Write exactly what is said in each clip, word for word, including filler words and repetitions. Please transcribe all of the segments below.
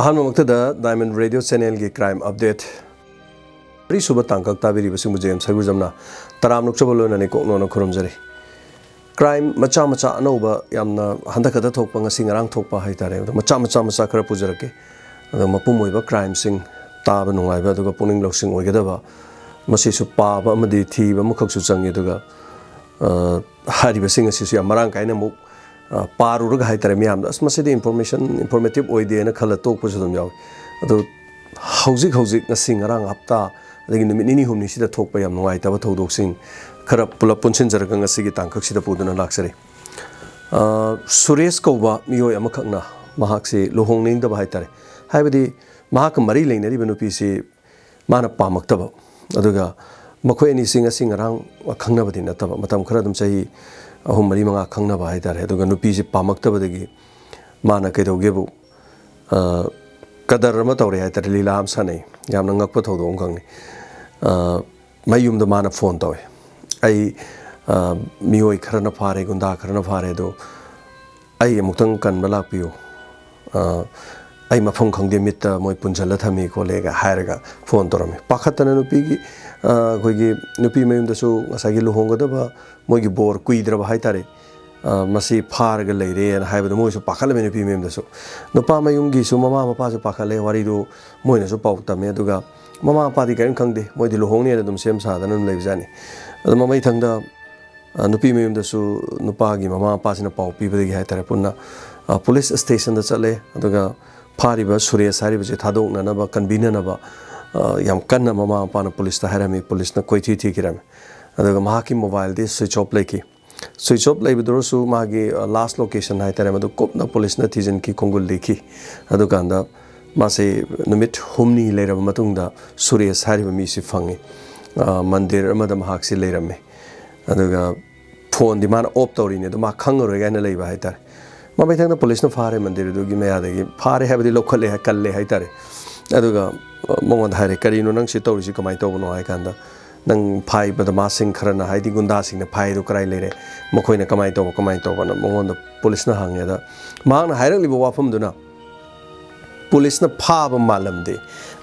ꯑꯍꯥꯟꯕꯃꯛꯇꯗ Diamond Radio Channelꯒꯤ Crime Update ꯃꯔꯤꯁꯨꯕ ꯇꯥꯡꯀꯛ ꯇꯥꯕꯤꯔꯤꯕꯁꯤꯡꯕꯨ J M ꯁꯔꯒꯨꯖꯝꯅ ꯇꯔꯥꯝꯅ ꯑꯣꯛꯆꯕ ꯂꯣꯏꯅꯅ ꯏꯀꯣꯛ ꯅꯣꯟꯅ ꯈꯨꯔꯨꯝꯖꯔꯤ꯫ Crime ꯃꯆꯥ ꯃꯆꯥ ꯑꯅꯧꯕ ꯌꯥꯝꯅ ꯍꯟꯗꯛ ꯈꯛꯇ ꯊꯣꯛꯄ, ꯉꯁꯤ ꯉꯔꯥꯡ ꯊꯣꯛꯄ ꯍꯥꯏꯇꯥꯔꯦ, ꯑꯗꯣ ꯃꯆꯥ ꯃꯆꯥ ꯃꯆꯥ ꯈꯔ ꯄꯨꯖꯔꯛꯀꯦ꯫ ꯑꯗꯣ ꯃꯄꯨꯝ ꯑꯣꯏꯕ crimeꯁꯤꯡ ꯇꯥꯕ ꯅꯨꯡꯉꯥꯏꯕ ꯑꯗꯨꯒ ꯄꯨꯛꯅꯤꯡ ꯂꯧꯁꯤꯡ ꯑꯣꯏꯒꯗꯕ, ꯃꯁꯤꯁꯨ ꯄꯥꯕ ꯑꯃꯗꯤ ꯊꯤꯕ ꯑꯃꯈꯛꯁꯨ ꯆꯪꯉꯤ꯫ ꯑꯗꯨꯒ, ꯑ, ꯍꯥꯏꯔꯤꯕꯁꯤꯡ ꯑꯁꯤꯁꯨ ꯌꯥꯝ ꯃꯔꯥꯡ ꯀꯥꯏꯅ ꯑꯃꯨꯛ, ꯑ, ꯄꯥꯔꯨꯔꯒ ꯍꯥꯏꯇꯥꯔꯦ, ꯃꯤꯌꯥꯝꯗ "ꯑꯁ, ꯃꯁꯤꯗꯤ information, informative ꯑꯣꯏꯗꯦꯅ" ꯈꯜꯂ ꯇꯣꯛꯄꯁꯨ ꯑꯗꯨꯝ ꯌꯥꯎꯏ꯫ ꯑꯗꯣ ꯍꯧꯖꯤꯛ ꯍꯧꯖꯤꯛ ꯉꯁꯤ ꯉꯔꯥꯡ ꯍꯞꯇꯥ ꯑꯗꯒꯤ ꯅꯨꯃꯤꯠ ꯅꯤꯅꯤ ꯍꯨꯝꯅꯤꯁꯤꯗ ꯊꯣꯛꯄ ꯌꯥꯝ ꯅꯨꯡꯉꯥꯏꯇꯕ ꯊꯧꯗꯣꯛꯁꯤꯡ ꯈꯔ ꯄꯨꯂꯞ ꯄꯨꯟꯁꯤꯟꯖꯔꯒ ꯉꯁꯤꯒꯤ ꯇꯥꯡꯀꯛꯁꯤꯗ ꯄꯨꯗꯨꯅ ꯂꯥꯛꯆꯔꯤ꯫ ꯑ, ꯁꯨꯔꯦꯁ ꯀꯧꯕ ꯃꯤꯑꯣꯏ ꯑꯃꯈꯛꯅ ꯃꯍꯥꯛꯁꯤ ꯂꯨꯍꯣꯡꯅꯤꯡꯗꯕ ꯍꯥꯏꯇꯥꯔꯦ, ꯍꯥꯏꯕꯗꯤ ꯃꯍꯥꯛꯀ ꯃꯔꯤ ꯂꯩꯅꯔꯤꯕ ꯅꯨꯄꯤꯁꯤ ꯃꯥꯅ ꯄꯥꯝꯃꯛꯇꯕ, ꯑꯗꯨꯒ ꯃꯈꯣꯏ ꯑꯅꯤꯁꯤ ꯉꯁꯤ ꯉꯔꯥꯡ ꯈꯪꯅꯕꯗꯤ ꯅꯠꯇꯕ, ꯃꯇꯝ ꯈꯔ ꯑꯗꯨꯝ ꯆꯍꯤ ꯑꯍꯨꯝ, ꯃꯔꯤ, ꯃꯉꯥ ꯈꯪꯅꯕ ꯍꯥꯏꯇꯥꯔꯦ꯫ ꯑꯗꯨꯒ ꯅꯨꯄꯤꯁꯤ ꯄꯥꯝꯃꯛꯇꯕꯗꯒꯤ ꯃꯥꯅ ꯀꯩꯗꯧꯒꯦꯕꯨ, ꯑ, ꯀꯗꯔ ꯑꯃ ꯇꯧꯔꯦ ꯍꯥꯏꯇꯥꯔꯦ, ꯂꯤꯂꯥ ꯑꯃ ꯁꯥꯟꯅꯩ꯫ ꯌꯥꯝꯅ ꯉꯛꯄ ꯊꯧꯗꯣꯛ ꯑꯃꯈꯛꯅꯤ꯫ ꯑ, ꯃꯌꯨꯝꯗ ꯃꯥꯅ ꯐꯣꯟ ꯇꯧꯋꯦ, "ꯑꯩ, ꯑ, ꯃꯤꯑꯣꯏ ꯈꯔꯅ ꯐꯥꯔꯦ, ꯒꯨꯟꯗꯥ ꯈꯔꯅ ꯐꯥꯔꯦ, ꯑꯗꯣ ꯑꯩ ꯑꯃꯨꯛꯇꯪ ꯀꯟꯕ ꯂꯥꯛꯄꯤꯌꯨ꯫ ꯑ, ꯑꯩ ꯃꯐꯝ ꯈꯪꯗꯦ, ꯃꯤꯠꯇ ꯃꯣꯏ ꯄꯨꯟꯁꯤꯜꯂ ꯊꯝꯃꯤ ꯈꯣꯠꯂꯦꯒ" ꯍꯥꯏꯔꯒ ꯐꯣꯟ ꯇꯧꯔꯝꯃꯤ꯫ ꯄꯥꯈꯠꯇꯅ ꯅꯨꯄꯤꯒꯤ, ꯑ, ꯑꯩꯈꯣꯏꯒꯤ ꯅꯨꯄꯤ ꯃꯌꯨꯝꯗꯁꯨ ꯉꯁꯥꯏꯒꯤ ꯂꯨꯍꯣꯡꯒꯗꯕ ꯃꯣꯏꯒꯤ ꯕꯣꯔ ꯀꯨꯏꯗ꯭ꯔꯕ ꯍꯥꯏꯇꯥꯔꯦ, ꯑ, ꯃꯁꯤ ꯐꯥꯔꯒ ꯂꯩꯔꯦꯅ ꯍꯥꯏꯕꯗ ꯃꯣꯏꯁꯨ ꯄꯥꯈꯠꯂꯝꯃꯤ ꯅꯨꯄꯤ ꯃꯌꯨꯝꯗꯁꯨ꯫ ꯅꯨꯄꯥ ꯃꯌꯨꯝꯒꯤꯁꯨ ꯃꯃꯥ ꯃꯄꯥꯁꯨ ꯄꯥꯈꯠꯂꯦ, ꯋꯥꯔꯤꯗꯨ ꯃꯣꯏꯅꯁꯨ ꯄꯥꯎ ꯇꯝꯃꯦ꯫ ꯑꯗꯨꯒ ꯃꯃꯥ ꯃꯄꯥꯗꯤ ꯀꯔꯤꯝ ꯈꯪꯗꯦ, ꯃꯣꯏꯗꯤ ꯂꯨꯍꯣꯡꯅꯦꯅ ꯑꯗꯨꯝ ꯁꯦꯝ ꯁꯥꯗꯅ ꯑꯗꯨꯝ ꯂꯩꯕꯖꯥꯠꯅꯤ꯫ ꯑꯗꯣ ꯃꯃꯩꯊꯪꯗ, ꯑ, ꯅꯨꯄꯤ ꯃꯌꯨꯝꯗꯁꯨ ꯅꯨꯄꯥꯒꯤ ꯃꯃꯥ ꯃꯄꯥꯁꯤꯅ ꯄꯥꯎ ꯄꯤꯕꯗꯒꯤ ꯍꯥꯏꯇꯥꯔꯦ, ꯄꯨꯟꯅ, ꯑ, ꯄꯨꯂꯤꯁ ꯁ꯭ꯇꯦꯁꯟꯗ ꯆꯠꯂꯦ꯫ ꯑꯗꯨꯒ ꯐꯥꯔꯤꯕ ꯁꯨꯔꯦꯁ ꯍꯥꯏꯔꯤꯕꯁꯦ ꯊꯥꯗꯣꯛꯅꯅꯕ, ꯀꯟꯕꯤꯅꯅꯕ, ꯑ, ꯌꯥꯝ ꯀꯟꯅ ꯃꯃꯥ ꯃꯄꯥꯅ ꯄꯨꯂꯤꯁꯇ ꯍꯥꯏꯔꯝꯃꯤ, ꯄꯨꯂꯤꯁꯅ ꯀꯣꯏꯊꯤ ꯊꯤꯈꯤꯔꯝꯃꯤ꯫ ꯑꯗꯨꯒ ꯃꯍꯥꯛꯀꯤ ꯃꯣꯕꯥꯏꯜꯗꯤ ꯁ꯭ꯋꯤꯆ ꯑꯣꯐ ꯂꯩꯈꯤ꯫ ꯁ꯭ꯋꯤꯆ ꯑꯣꯐ ꯂꯩꯕꯗꯨꯁꯨ ꯃꯥꯒꯤ, ꯑ, ꯂꯥꯁ ꯂꯣꯀꯦꯁꯟ ꯍꯥꯏꯇꯥꯔꯦ, ꯃꯗꯨ ꯀꯨꯞꯅ ꯄꯨꯂꯤꯁꯅ ꯊꯤꯖꯤꯟꯈꯤ, ꯈꯣꯡꯒꯨꯜ ꯂꯤꯈꯤ꯫ ꯑꯗꯨꯀꯥꯟꯗ ꯃꯥꯁꯦ ꯅꯨꯃꯤꯠ ꯍꯨꯝꯅꯤ ꯂꯩꯔꯕ ꯃꯇꯨꯡꯗ ꯁꯨꯔꯦꯁ ꯍꯥꯏꯔꯤꯕ ꯃꯤꯁꯤ ꯐꯪꯉꯤ꯫ ꯑ, ꯃꯟꯗꯤꯔ ꯑꯃꯗ ꯃꯍꯥꯛꯁꯤ ꯂꯩꯔꯝꯃꯤ꯫ ꯑꯗꯨꯒ ꯐꯣꯟꯗꯤ ꯃꯥꯅ ꯑꯣꯐ ꯇꯧꯔꯤꯅꯤ, ꯑꯗꯨ ꯃꯥ ꯈꯪꯉꯔꯣꯏ ꯀꯥꯏꯅ ꯂꯩꯕ ꯍꯥꯏꯇꯥꯔꯦ꯫ ꯃꯃꯩꯊꯪꯗ ꯄꯨꯂꯤꯁꯅ ꯐꯥꯔꯦ, ꯃꯟꯗꯤꯔꯗꯨꯒꯤ ꯃꯌꯥꯗꯒꯤ ꯐꯥꯔꯦ ꯍꯥꯏꯕꯗꯤ ꯂꯧꯈꯠꯂꯦ ꯍꯥꯏ-, ꯀꯜꯂꯦ ꯍꯥꯏꯇꯥꯔꯦ꯫ ꯑꯗꯨꯒ, ꯑ, ꯃꯉꯣꯟꯗ ꯍꯥꯏꯔꯦ, "ꯀꯔꯤꯅꯣ ꯅꯪ ꯁꯤ ꯇꯧꯔꯤꯁꯤ, ꯀꯃꯥꯏꯅ ꯇꯧꯕꯅꯣ?" ꯍꯥꯏ ꯀꯥꯟꯗ, "ꯅꯪ ꯐꯥꯏꯕꯗ ꯃꯥꯁꯤꯡ ꯈꯔꯅ, ꯍꯥꯏꯗꯤ ꯒꯨꯟꯗꯥꯁꯤꯡꯅ ꯐꯥꯏꯗꯨ ꯀꯔꯥꯏ ꯂꯩꯔꯦ? ꯃꯈꯣꯏꯅ ꯀꯃꯥꯏꯅ ꯇꯧꯕ, ꯀꯃꯥꯏꯅ ꯇꯧꯕꯅ?" ꯃꯉꯣꯟꯗ ꯄꯨꯂꯤꯁꯅ ꯍꯪꯉꯦ꯫ ꯑꯗ ꯃꯍꯥꯛꯅ ꯍꯥꯏꯔꯛꯂꯤꯕ ꯋꯥꯐꯝꯗꯨꯅ, ꯄꯨꯂꯤꯁꯅ ꯐꯥꯕ ꯃꯥꯜꯂꯝꯗꯦ꯫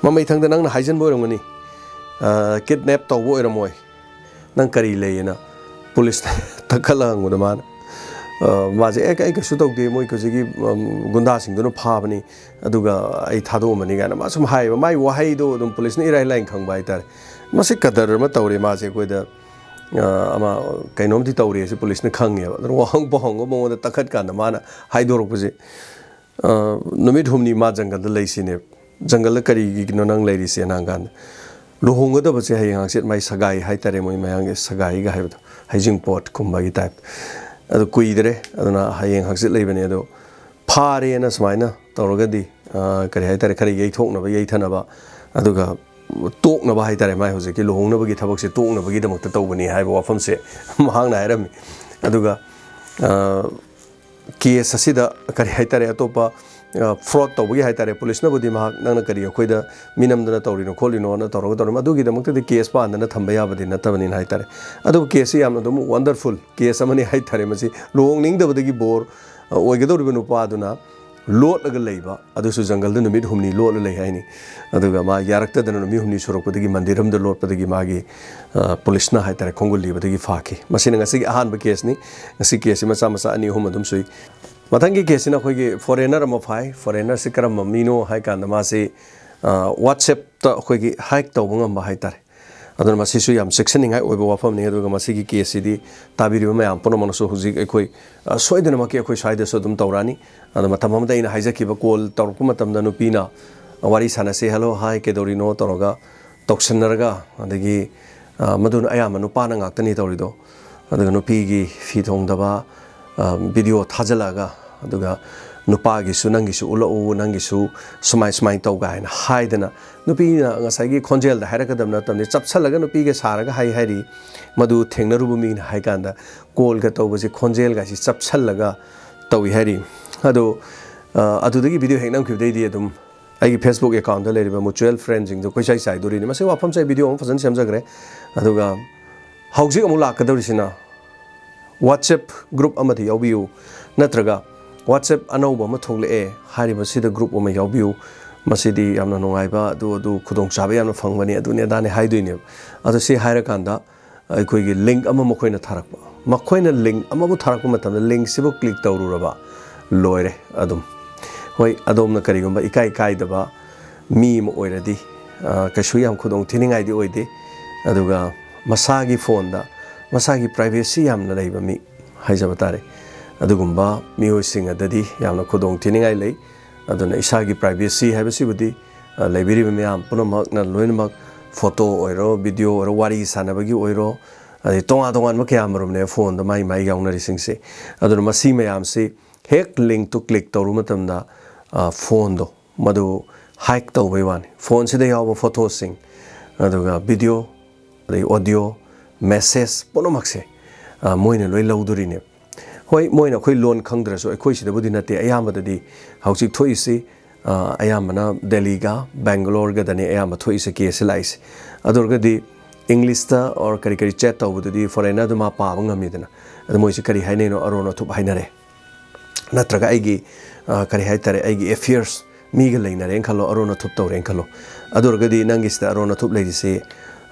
ꯃꯃꯩꯊꯪꯗ ꯅꯪꯅ ꯍꯥꯏꯖꯤꯟꯕ ꯑꯣꯏꯔꯝꯒꯅꯤ, ꯀꯤꯗꯅꯦꯞ ꯇꯧꯕ ꯑꯣꯏꯔꯝꯃꯣꯏ, ꯅꯪ ꯀꯔꯤ ꯂꯩꯌꯦꯅ ꯄꯨꯂꯤꯁꯇ ꯇꯛꯈꯠꯂ ꯍꯪꯕꯗ ꯃꯥꯅ, ꯑ, ꯃꯥꯁꯦ, "ꯑꯦ, ꯑꯩ ꯀꯩꯁꯨ ꯇꯧꯗꯦ, ꯃꯣꯏ ꯍꯧꯖꯤꯛꯀꯤ, ꯎꯝ, ꯒꯨꯟꯗꯥꯁꯤꯡꯗꯨꯅ ꯐꯥꯕꯅꯤ, ꯑꯗꯨꯒ ꯑꯩ ꯊꯥꯗꯣꯛꯑꯝꯕꯅꯤ" ꯀꯥꯏꯅ ꯃꯥ ꯁꯨꯝ ꯍꯥꯏꯌꯦꯕ꯫ ꯃꯥꯏ ꯋꯥꯍꯩꯗꯣ ꯑꯗꯨꯝ ꯄꯨꯂꯤꯁꯅ ꯏꯔꯥꯏ ꯂꯥꯏꯅ ꯈꯪꯕ ꯍꯥꯏꯇꯥꯔꯦ꯫ ꯃꯁꯤ ꯀꯗꯔ ꯑꯃ ꯇꯧꯔꯦ ꯃꯥꯁꯦ ꯑꯩꯈꯣꯏꯗ, ꯑ, ꯑꯃ ꯀꯩꯅꯣꯝꯗꯤ ꯇꯧꯔꯦ ꯁꯤ ꯄꯨꯂꯤꯁꯅ ꯈꯪꯉꯦꯕ꯫ ꯑꯗꯨꯅ ꯋꯥꯍꯪ ꯄꯥꯎꯍꯪꯒ ꯃꯉꯣꯟꯗ ꯇꯛꯈꯠꯀꯥꯟꯗ ꯃꯥꯅ ꯍꯥꯏꯗꯣꯔꯛꯄꯁꯦ, ꯑ, ꯅꯨꯃꯤꯠ ꯍꯨꯝꯅꯤ ꯃꯥ ꯖꯪꯒꯜꯗ ꯂꯩꯁꯤꯅꯦꯕ꯫ "ꯖꯪꯒꯜꯗ ꯀꯔꯤꯒꯤꯅꯣ ꯅꯪ ꯂꯩꯔꯤꯁꯦꯅ?" ꯍꯪꯀꯥꯟꯗ, "ꯂꯨꯍꯣꯡꯒꯗꯕꯁꯦ ꯍꯌꯦꯡ ꯍꯪꯆꯤꯠ ꯃꯥꯏ ꯁꯒꯥꯏ ꯍꯥꯏꯇꯥꯔꯦ, ꯃꯣꯏ ꯃꯌꯥꯡꯒꯤ ꯁꯒꯥꯏꯒ ꯍꯥꯏꯕꯗꯣ, ꯍꯩꯖꯤꯡꯄꯣꯠꯀꯨꯝꯕꯒꯤ ꯇꯥꯏꯞ꯫ ꯑꯗꯨ ꯀꯨꯏꯗ꯭ꯔꯦ, ꯑꯗꯨꯅ ꯍꯌꯦꯡ ꯍꯪꯆꯤꯠ ꯂꯩꯕꯅꯦ, ꯑꯗꯣ ꯐꯥꯔꯦꯅ ꯁꯨꯃꯥꯏꯅ ꯇꯧꯔꯒꯗꯤ, ꯑ, ꯀꯔꯤ ꯍꯥꯏꯇꯥꯔꯦ, ꯈꯔ ꯌꯩꯊꯣꯛꯅꯕ, ꯌꯩꯊꯅꯕ, ꯑꯗꯨꯒ ꯇꯣꯛꯅꯕ ꯍꯥꯏꯇꯥꯔꯦ, ꯃꯥꯏ ꯍꯧꯖꯤꯛꯀꯤ ꯂꯨꯍꯣꯡꯅꯕꯒꯤ ꯊꯕꯛꯁꯦ ꯇꯣꯛꯅꯕꯒꯤꯗꯃꯛꯇ ꯇꯧꯕꯅꯤ" ꯍꯥꯏꯕ ꯋꯥꯐꯝꯁꯦ ꯃꯍꯥꯛꯅ ꯍꯥꯏꯔꯝꯃꯤ꯫ ꯑꯗꯨꯒ, ꯑ, ꯀꯦꯁ ꯑꯁꯤꯗ ꯀꯔꯤ ꯍꯥꯏꯇꯥꯔꯦ, ꯑꯇꯣꯞꯄ, ꯑ, ꯐ꯭ꯔꯣꯗ ꯇꯧꯕꯒꯤ ꯍꯥꯏꯇꯥꯔꯦ, ꯄꯨꯂꯤꯁꯅꯕꯨꯗꯤ ꯃꯍꯥꯛ, "ꯅꯪꯅ ꯀꯔꯤ ꯑꯩꯈꯣꯏꯗ ꯃꯤ ꯅꯝꯗꯅ ꯇꯧꯔꯤꯅꯣ ꯈꯣꯠꯂꯤꯅꯣꯅ" ꯇꯧꯔꯒ ꯇꯧꯔꯝꯃꯤ꯫ ꯑꯗꯨꯒꯤꯗꯃꯛꯇꯗꯤ ꯀꯦꯁ ꯄꯥꯟꯗꯅ ꯊꯝꯕ ꯌꯥꯕꯗꯤ ꯅꯠꯇꯕꯅꯤꯅ ꯍꯥꯏꯇꯥꯔꯦ꯫ ꯑꯗꯨꯕꯨ ꯀꯦꯁꯁꯤ ꯌꯥꯝꯅ ꯑꯗꯨꯝ ꯋꯟꯗꯔꯐꯨꯜ ꯀꯦꯁ ꯑꯃꯅꯤ ꯍꯥꯏꯇꯥꯔꯦ꯫ ꯃꯁꯤ ꯂꯨꯍꯣꯡꯅꯤꯡꯗꯕꯗꯒꯤ ꯕꯣꯔ, ꯑ, ꯑꯣꯏꯒꯗꯧꯔꯤꯕ ꯅꯨꯄꯥꯗꯨꯅ ꯂꯣꯠꯂꯒ ꯂꯩꯕ, ꯑꯗꯨꯁꯨ ꯖꯪꯒꯜꯗ ꯅꯨꯃꯤꯠ ꯍꯨꯝꯅꯤ ꯂꯣꯠꯂ ꯂꯩ ꯍꯥꯏꯅꯤ꯫ ꯑꯗꯨꯒ ꯃꯥ ꯌꯥꯔꯛꯇꯗꯅ ꯅꯨꯃꯤꯠ ꯍꯨꯝꯅꯤ ꯁꯨꯔꯛꯄꯗꯒꯤ ꯃꯟꯗꯤꯔ ꯑꯃꯗ ꯂꯣꯠꯄꯗꯒꯤ ꯃꯥꯒꯤ, ꯑ, ꯄꯨꯂꯤꯁꯅ ꯍꯥꯏꯇꯥꯔꯦ, ꯈꯣꯡꯒꯨꯜ ꯂꯤꯕꯗꯒꯤ ꯐꯥꯈꯤ꯫ ꯃꯁꯤꯅ ꯉꯁꯤꯒꯤ ꯑꯍꯥꯟꯕ ꯀꯦꯁꯅꯤ꯫ ꯉꯁꯤ ꯀꯦꯁꯁꯤ ꯃꯆꯥ ꯃꯆꯥ ꯑꯅꯤ ꯑꯍꯨꯝ ꯑꯗꯨꯝ ꯁꯨꯏ꯫ ꯃꯊꯪꯒꯤ ꯀꯦꯁꯁꯤꯅ ꯑꯩꯈꯣꯏꯒꯤ ꯐꯣꯔꯦꯅꯔ ꯑꯃ ꯐꯥꯏ꯫ ꯐꯣꯔꯦꯅꯔꯁꯤ ꯀꯔꯝꯕ ꯃꯤꯅꯣ ꯍꯥꯏ ꯀꯥꯟꯗ ꯃꯥꯁꯤ, ꯑ, WhatsApp-ꯇ ꯑꯩꯈꯣꯏꯒꯤ ꯍꯦꯛ ꯇꯧꯕ ꯉꯝꯕ ꯍꯥꯏꯇꯥꯔꯦ꯫ ꯑꯗꯨꯅ ꯃꯁꯤꯁꯨ ꯌꯥꯝ ꯆꯦꯛꯁꯤꯟꯅꯤꯡꯉꯥꯏ ꯑꯣꯏꯕ ꯋꯥꯐꯝꯅꯤ꯫ ꯑꯗꯨꯒ ꯃꯁꯤꯒꯤ ꯀꯦꯁꯁꯤꯗꯤ ꯇꯥꯕꯤꯔꯤꯕ ꯃꯌꯥꯝ ꯄꯨꯝꯅꯃꯛꯅꯁꯨ ꯍꯧꯖꯤꯛ ꯑꯩꯈꯣꯏ, ꯑ, ꯁꯣꯏꯗꯅꯃꯛꯀꯤ ꯑꯩꯈꯣꯏ ꯁ꯭ꯋꯥꯏꯗꯁꯨ ꯑꯗꯨꯝ ꯇꯧꯔꯛꯑꯅꯤ꯫ ꯑꯗꯣ ꯃꯇꯝ ꯑꯃꯗ ꯑꯩꯅ ꯍꯥꯏꯖꯈꯤꯕ, ꯀꯣꯜ ꯇꯧꯔꯛꯄ ꯃꯇꯝꯗ ꯅꯨꯄꯤꯅ ꯋꯥꯔꯤ ꯁꯥꯟꯅꯁꯦ, "ꯍꯜꯂꯣ, ꯍꯥꯏ, ꯀꯩꯗꯧꯔꯤꯅꯣ?" ꯇꯧꯔꯒ ꯇꯧꯁꯟꯅꯔꯒ, ꯑꯗꯒꯤ, ꯑ, ꯃꯗꯨꯅ ꯑꯌꯥꯝꯕ ꯅꯨꯄꯥꯅ ꯉꯥꯛꯇꯅꯤ ꯇꯧꯔꯤꯗꯣ꯫ ꯑꯗꯨꯒ ꯅꯨꯄꯤꯒꯤ ꯐꯤ ꯊꯣꯡꯗꯕ, ꯑ, ꯚꯤꯗꯤꯑꯣ ꯊꯥꯖꯤꯜꯂꯛꯑꯒ, ꯑꯗꯨꯒ "ꯅꯨꯄꯥꯒꯤꯁꯨ ꯅꯪꯒꯤꯁꯨ ꯎꯠꯂꯛꯎ, ꯅꯪꯒꯤꯁꯨ ꯁꯨꯃꯥꯏ ꯁꯨꯃꯥꯏꯅ ꯇꯧ" ꯀꯥꯏꯅ ꯍꯥꯏꯗꯅ, ꯅꯨꯄꯤꯅ ꯉꯁꯥꯏꯒꯤ ꯈꯣꯟꯖꯦꯜꯗ ꯍꯥꯏꯔꯛꯀꯗꯕ ꯅꯠꯇꯕꯅꯤ, ꯆꯞꯁꯜꯂꯒ ꯅꯨꯄꯤꯒ ꯁꯥꯔꯒ ꯍꯥꯏ ꯍꯥꯏꯔꯤ꯫ ꯃꯗꯨ ꯊꯦꯡꯅꯔꯨꯕ ꯃꯤꯅ ꯍꯥꯏ ꯀꯥꯟꯗ, ꯀꯣꯜꯒ ꯇꯧꯕꯁꯦ ꯈꯣꯟꯖꯦꯜꯒꯁꯤ ꯆꯞꯁꯜꯂꯒ ꯇꯧꯏ ꯍꯥꯏꯔꯤ꯫ ꯑꯗꯣ, ꯑ, ꯑꯗꯨꯗꯒꯤ ꯚꯤꯗꯤꯑꯣ ꯍꯦꯛ ꯅꯝꯈꯤꯕꯗꯩꯗꯤ ꯑꯗꯨꯝ ꯑꯩꯒꯤ Facebook account-ꯇ ꯂꯩꯔꯤꯕ mutual friend-ꯁꯤꯡꯗꯣ ꯀꯣꯏꯆꯥꯏ ꯆꯥꯏꯗꯣꯔꯤꯅꯤ꯫ ꯃꯁꯤ ꯋꯥꯐꯝꯁꯦ ꯑꯩ ꯚꯤꯗꯤꯑꯣ ꯑꯃ ꯐꯖꯅ ꯁꯦꯝꯖꯈ꯭ꯔꯦ꯫ ꯑꯗꯨꯒ ꯍꯧꯖꯤꯛ ꯑꯃꯨꯛ ꯂꯥꯛꯀꯗꯧꯔꯤꯁꯤꯅ, WhatsApp group ꯑꯃꯗ ꯌꯥꯎꯕꯤꯌꯨ, ꯅꯠꯇ꯭ꯔꯒ "WhatsApp ꯑꯅꯧꯕ ꯑꯃ ꯊꯣꯛꯂꯛꯑꯦ, ꯍꯥꯏꯔꯤꯕꯁꯤꯗ group ꯑꯃ ꯌꯥꯎꯕꯤꯌꯨ, ꯃꯁꯤꯗꯤ ꯌꯥꯝꯅ ꯅꯨꯡꯉꯥꯏꯕ, ꯑꯗꯨ ꯑꯗꯨ ꯈꯨꯗꯣꯡꯆꯥꯕ ꯌꯥꯝꯅ ꯐꯪꯕꯅꯤ", ꯑꯗꯨꯅꯤ ꯑꯗꯥꯅꯤ ꯍꯥꯏꯗꯣꯏꯅꯦꯕ꯫ ꯑꯗꯣ ꯁꯤ ꯍꯥꯏꯔꯀꯥꯟꯗ ꯑꯩꯈꯣꯏꯒꯤ link ꯑꯃ ꯃꯈꯣꯏꯅ ꯊꯥꯔꯛꯄ, ꯃꯈꯣꯏꯅ link ꯑꯃꯕꯨ ꯊꯥꯔꯛꯄ ꯃꯇꯝꯗ linkꯁꯤꯕꯨ click ꯇꯧꯔꯨꯔꯕ, ꯂꯣꯏꯔꯦ ꯑꯗꯨꯝ꯫ ꯍꯣꯏ, ꯑꯗꯣꯝꯅ ꯀꯔꯤꯒꯨꯝꯕ ꯏꯀꯥꯏ ꯀꯥꯏꯗꯕ ꯃꯤ ꯑꯃ ꯑꯣꯏꯔꯗꯤ, ꯑ, ꯀꯩꯁꯨ ꯌꯥꯝ ꯈꯨꯗꯣꯡ ꯊꯤꯅꯤꯡꯉꯥꯏꯗꯤ ꯑꯣꯏꯗꯦ꯫ ꯑꯗꯨꯒ ꯃꯁꯥꯒꯤ phoneꯗ ꯃꯁꯥꯒꯤ privacy ꯌꯥꯝꯅ ꯂꯩꯕ ꯃꯤ ꯍꯥꯏꯖꯕ ꯇꯥꯔꯦ, ꯑꯗꯨꯒꯨꯝꯕ ꯃꯤꯑꯣꯏꯁꯤꯡ ꯑꯗꯨꯗꯤ ꯌꯥꯝꯅ ꯈꯨꯗꯣꯡ ꯊꯤꯅꯤꯡꯉꯥꯏ ꯂꯩ꯫ ꯑꯗꯨꯅ ꯏꯁꯥꯒꯤ privacy ꯍꯥꯏꯕꯁꯤꯕꯨꯗꯤ, ꯑ, ꯂꯩꯕꯤꯔꯤꯕ ꯃꯌꯥꯝ ꯄꯨꯝꯅꯃꯛꯅ ꯂꯣꯏꯅꯃꯛ, photo ꯑꯣꯏꯔꯣ, video ꯑꯣꯏꯔꯣ, ꯋꯥꯔꯤ ꯁꯥꯟꯅꯕꯒꯤ ꯑꯣꯏꯔꯣ, ꯑꯗꯩ ꯇꯣꯉꯥꯟ ꯇꯣꯉꯥꯟꯕ ꯀꯌꯥ ꯑꯃꯔꯣꯝꯅꯦ phoneꯗ ꯃꯥꯏ ꯃꯥꯏ ꯌꯥꯎꯅꯔꯤꯁꯤꯡꯁꯦ꯫ ꯑꯗꯨꯅ ꯃꯁꯤ ꯃꯌꯥꯝꯁꯤ ꯍꯦꯛ linkꯇꯨ click ꯇꯧꯔꯨꯕ ꯃꯇꯝꯗ, ꯑ, phoneꯗꯣ ꯃꯗꯨ hack ꯇꯧꯕꯩ ꯋꯥꯅꯤ꯫ Phoneꯁꯤꯗ ꯌꯥꯎꯕ photoꯁꯤꯡ, ꯑꯗꯨꯒ video, ꯑꯗꯩ audio, message ꯄꯨꯝꯅꯃꯛꯁꯦ, ꯑ, ꯃꯣꯏꯅ ꯂꯣꯏ ꯂꯧꯗꯣꯔꯤꯅꯦꯕ꯫ ꯍꯣꯏ, ꯃꯣꯏꯅ ꯑꯩꯈꯣꯏ ꯂꯣꯟ ꯈꯪꯗ꯭ꯔꯁꯨ ꯑꯩꯈꯣꯏ ꯁꯤꯗꯕꯨꯗꯤ ꯅꯠꯇꯦ, ꯑꯌꯥꯝꯕꯗꯗꯤ ꯍꯧꯖꯤꯛ ꯊꯣꯛꯏꯁꯤ, ꯑ, ꯑꯌꯥꯝꯕꯅ ꯗꯦꯜꯂꯤꯒ ꯕꯦꯡꯒꯂꯣꯔꯒꯗꯅꯤ ꯑꯌꯥꯝꯕ ꯊꯣꯛꯏꯁꯦ, caseꯁꯦ ꯂꯥꯛꯏꯁꯦ꯫ ꯑꯗꯨ ꯑꯣꯏꯔꯒꯗꯤ Englishꯇ or ꯀꯔꯤ ꯀꯔꯤ chat ꯇꯧꯕꯗꯨꯗꯤ foreignerdꯨ ꯃꯥ ꯄꯥꯕ ꯉꯝꯃꯤꯗꯅ꯫ ꯑꯗꯨ ꯃꯣꯏꯁꯦ ꯀꯔꯤ ꯍꯥꯏꯅꯩꯅꯣ, ꯑꯔꯣꯟ ꯑꯊꯨꯞ ꯍꯥꯏꯅꯔꯦ꯫ ꯅꯠꯇ꯭ꯔꯒ ꯑꯩꯒꯤ, ꯑ, ꯀꯔꯤ ꯍꯥꯏꯇꯥꯔꯦ, ꯑꯩꯒꯤ affairs ꯃꯤꯒ ꯂꯩꯅꯔꯦꯅ ꯈꯜꯂꯣ, ꯑꯔꯣꯟ ꯑꯊꯨꯞ ꯇꯧꯔꯦꯅ ꯈꯜꯂꯣ꯫ ꯑꯗꯨ ꯑꯣꯏꯔꯒꯗꯤ ꯅꯪꯒꯤꯁꯤꯗ ꯑꯔꯣꯟ ꯑꯊꯨꯞ ꯂꯩꯔꯤꯁꯤ,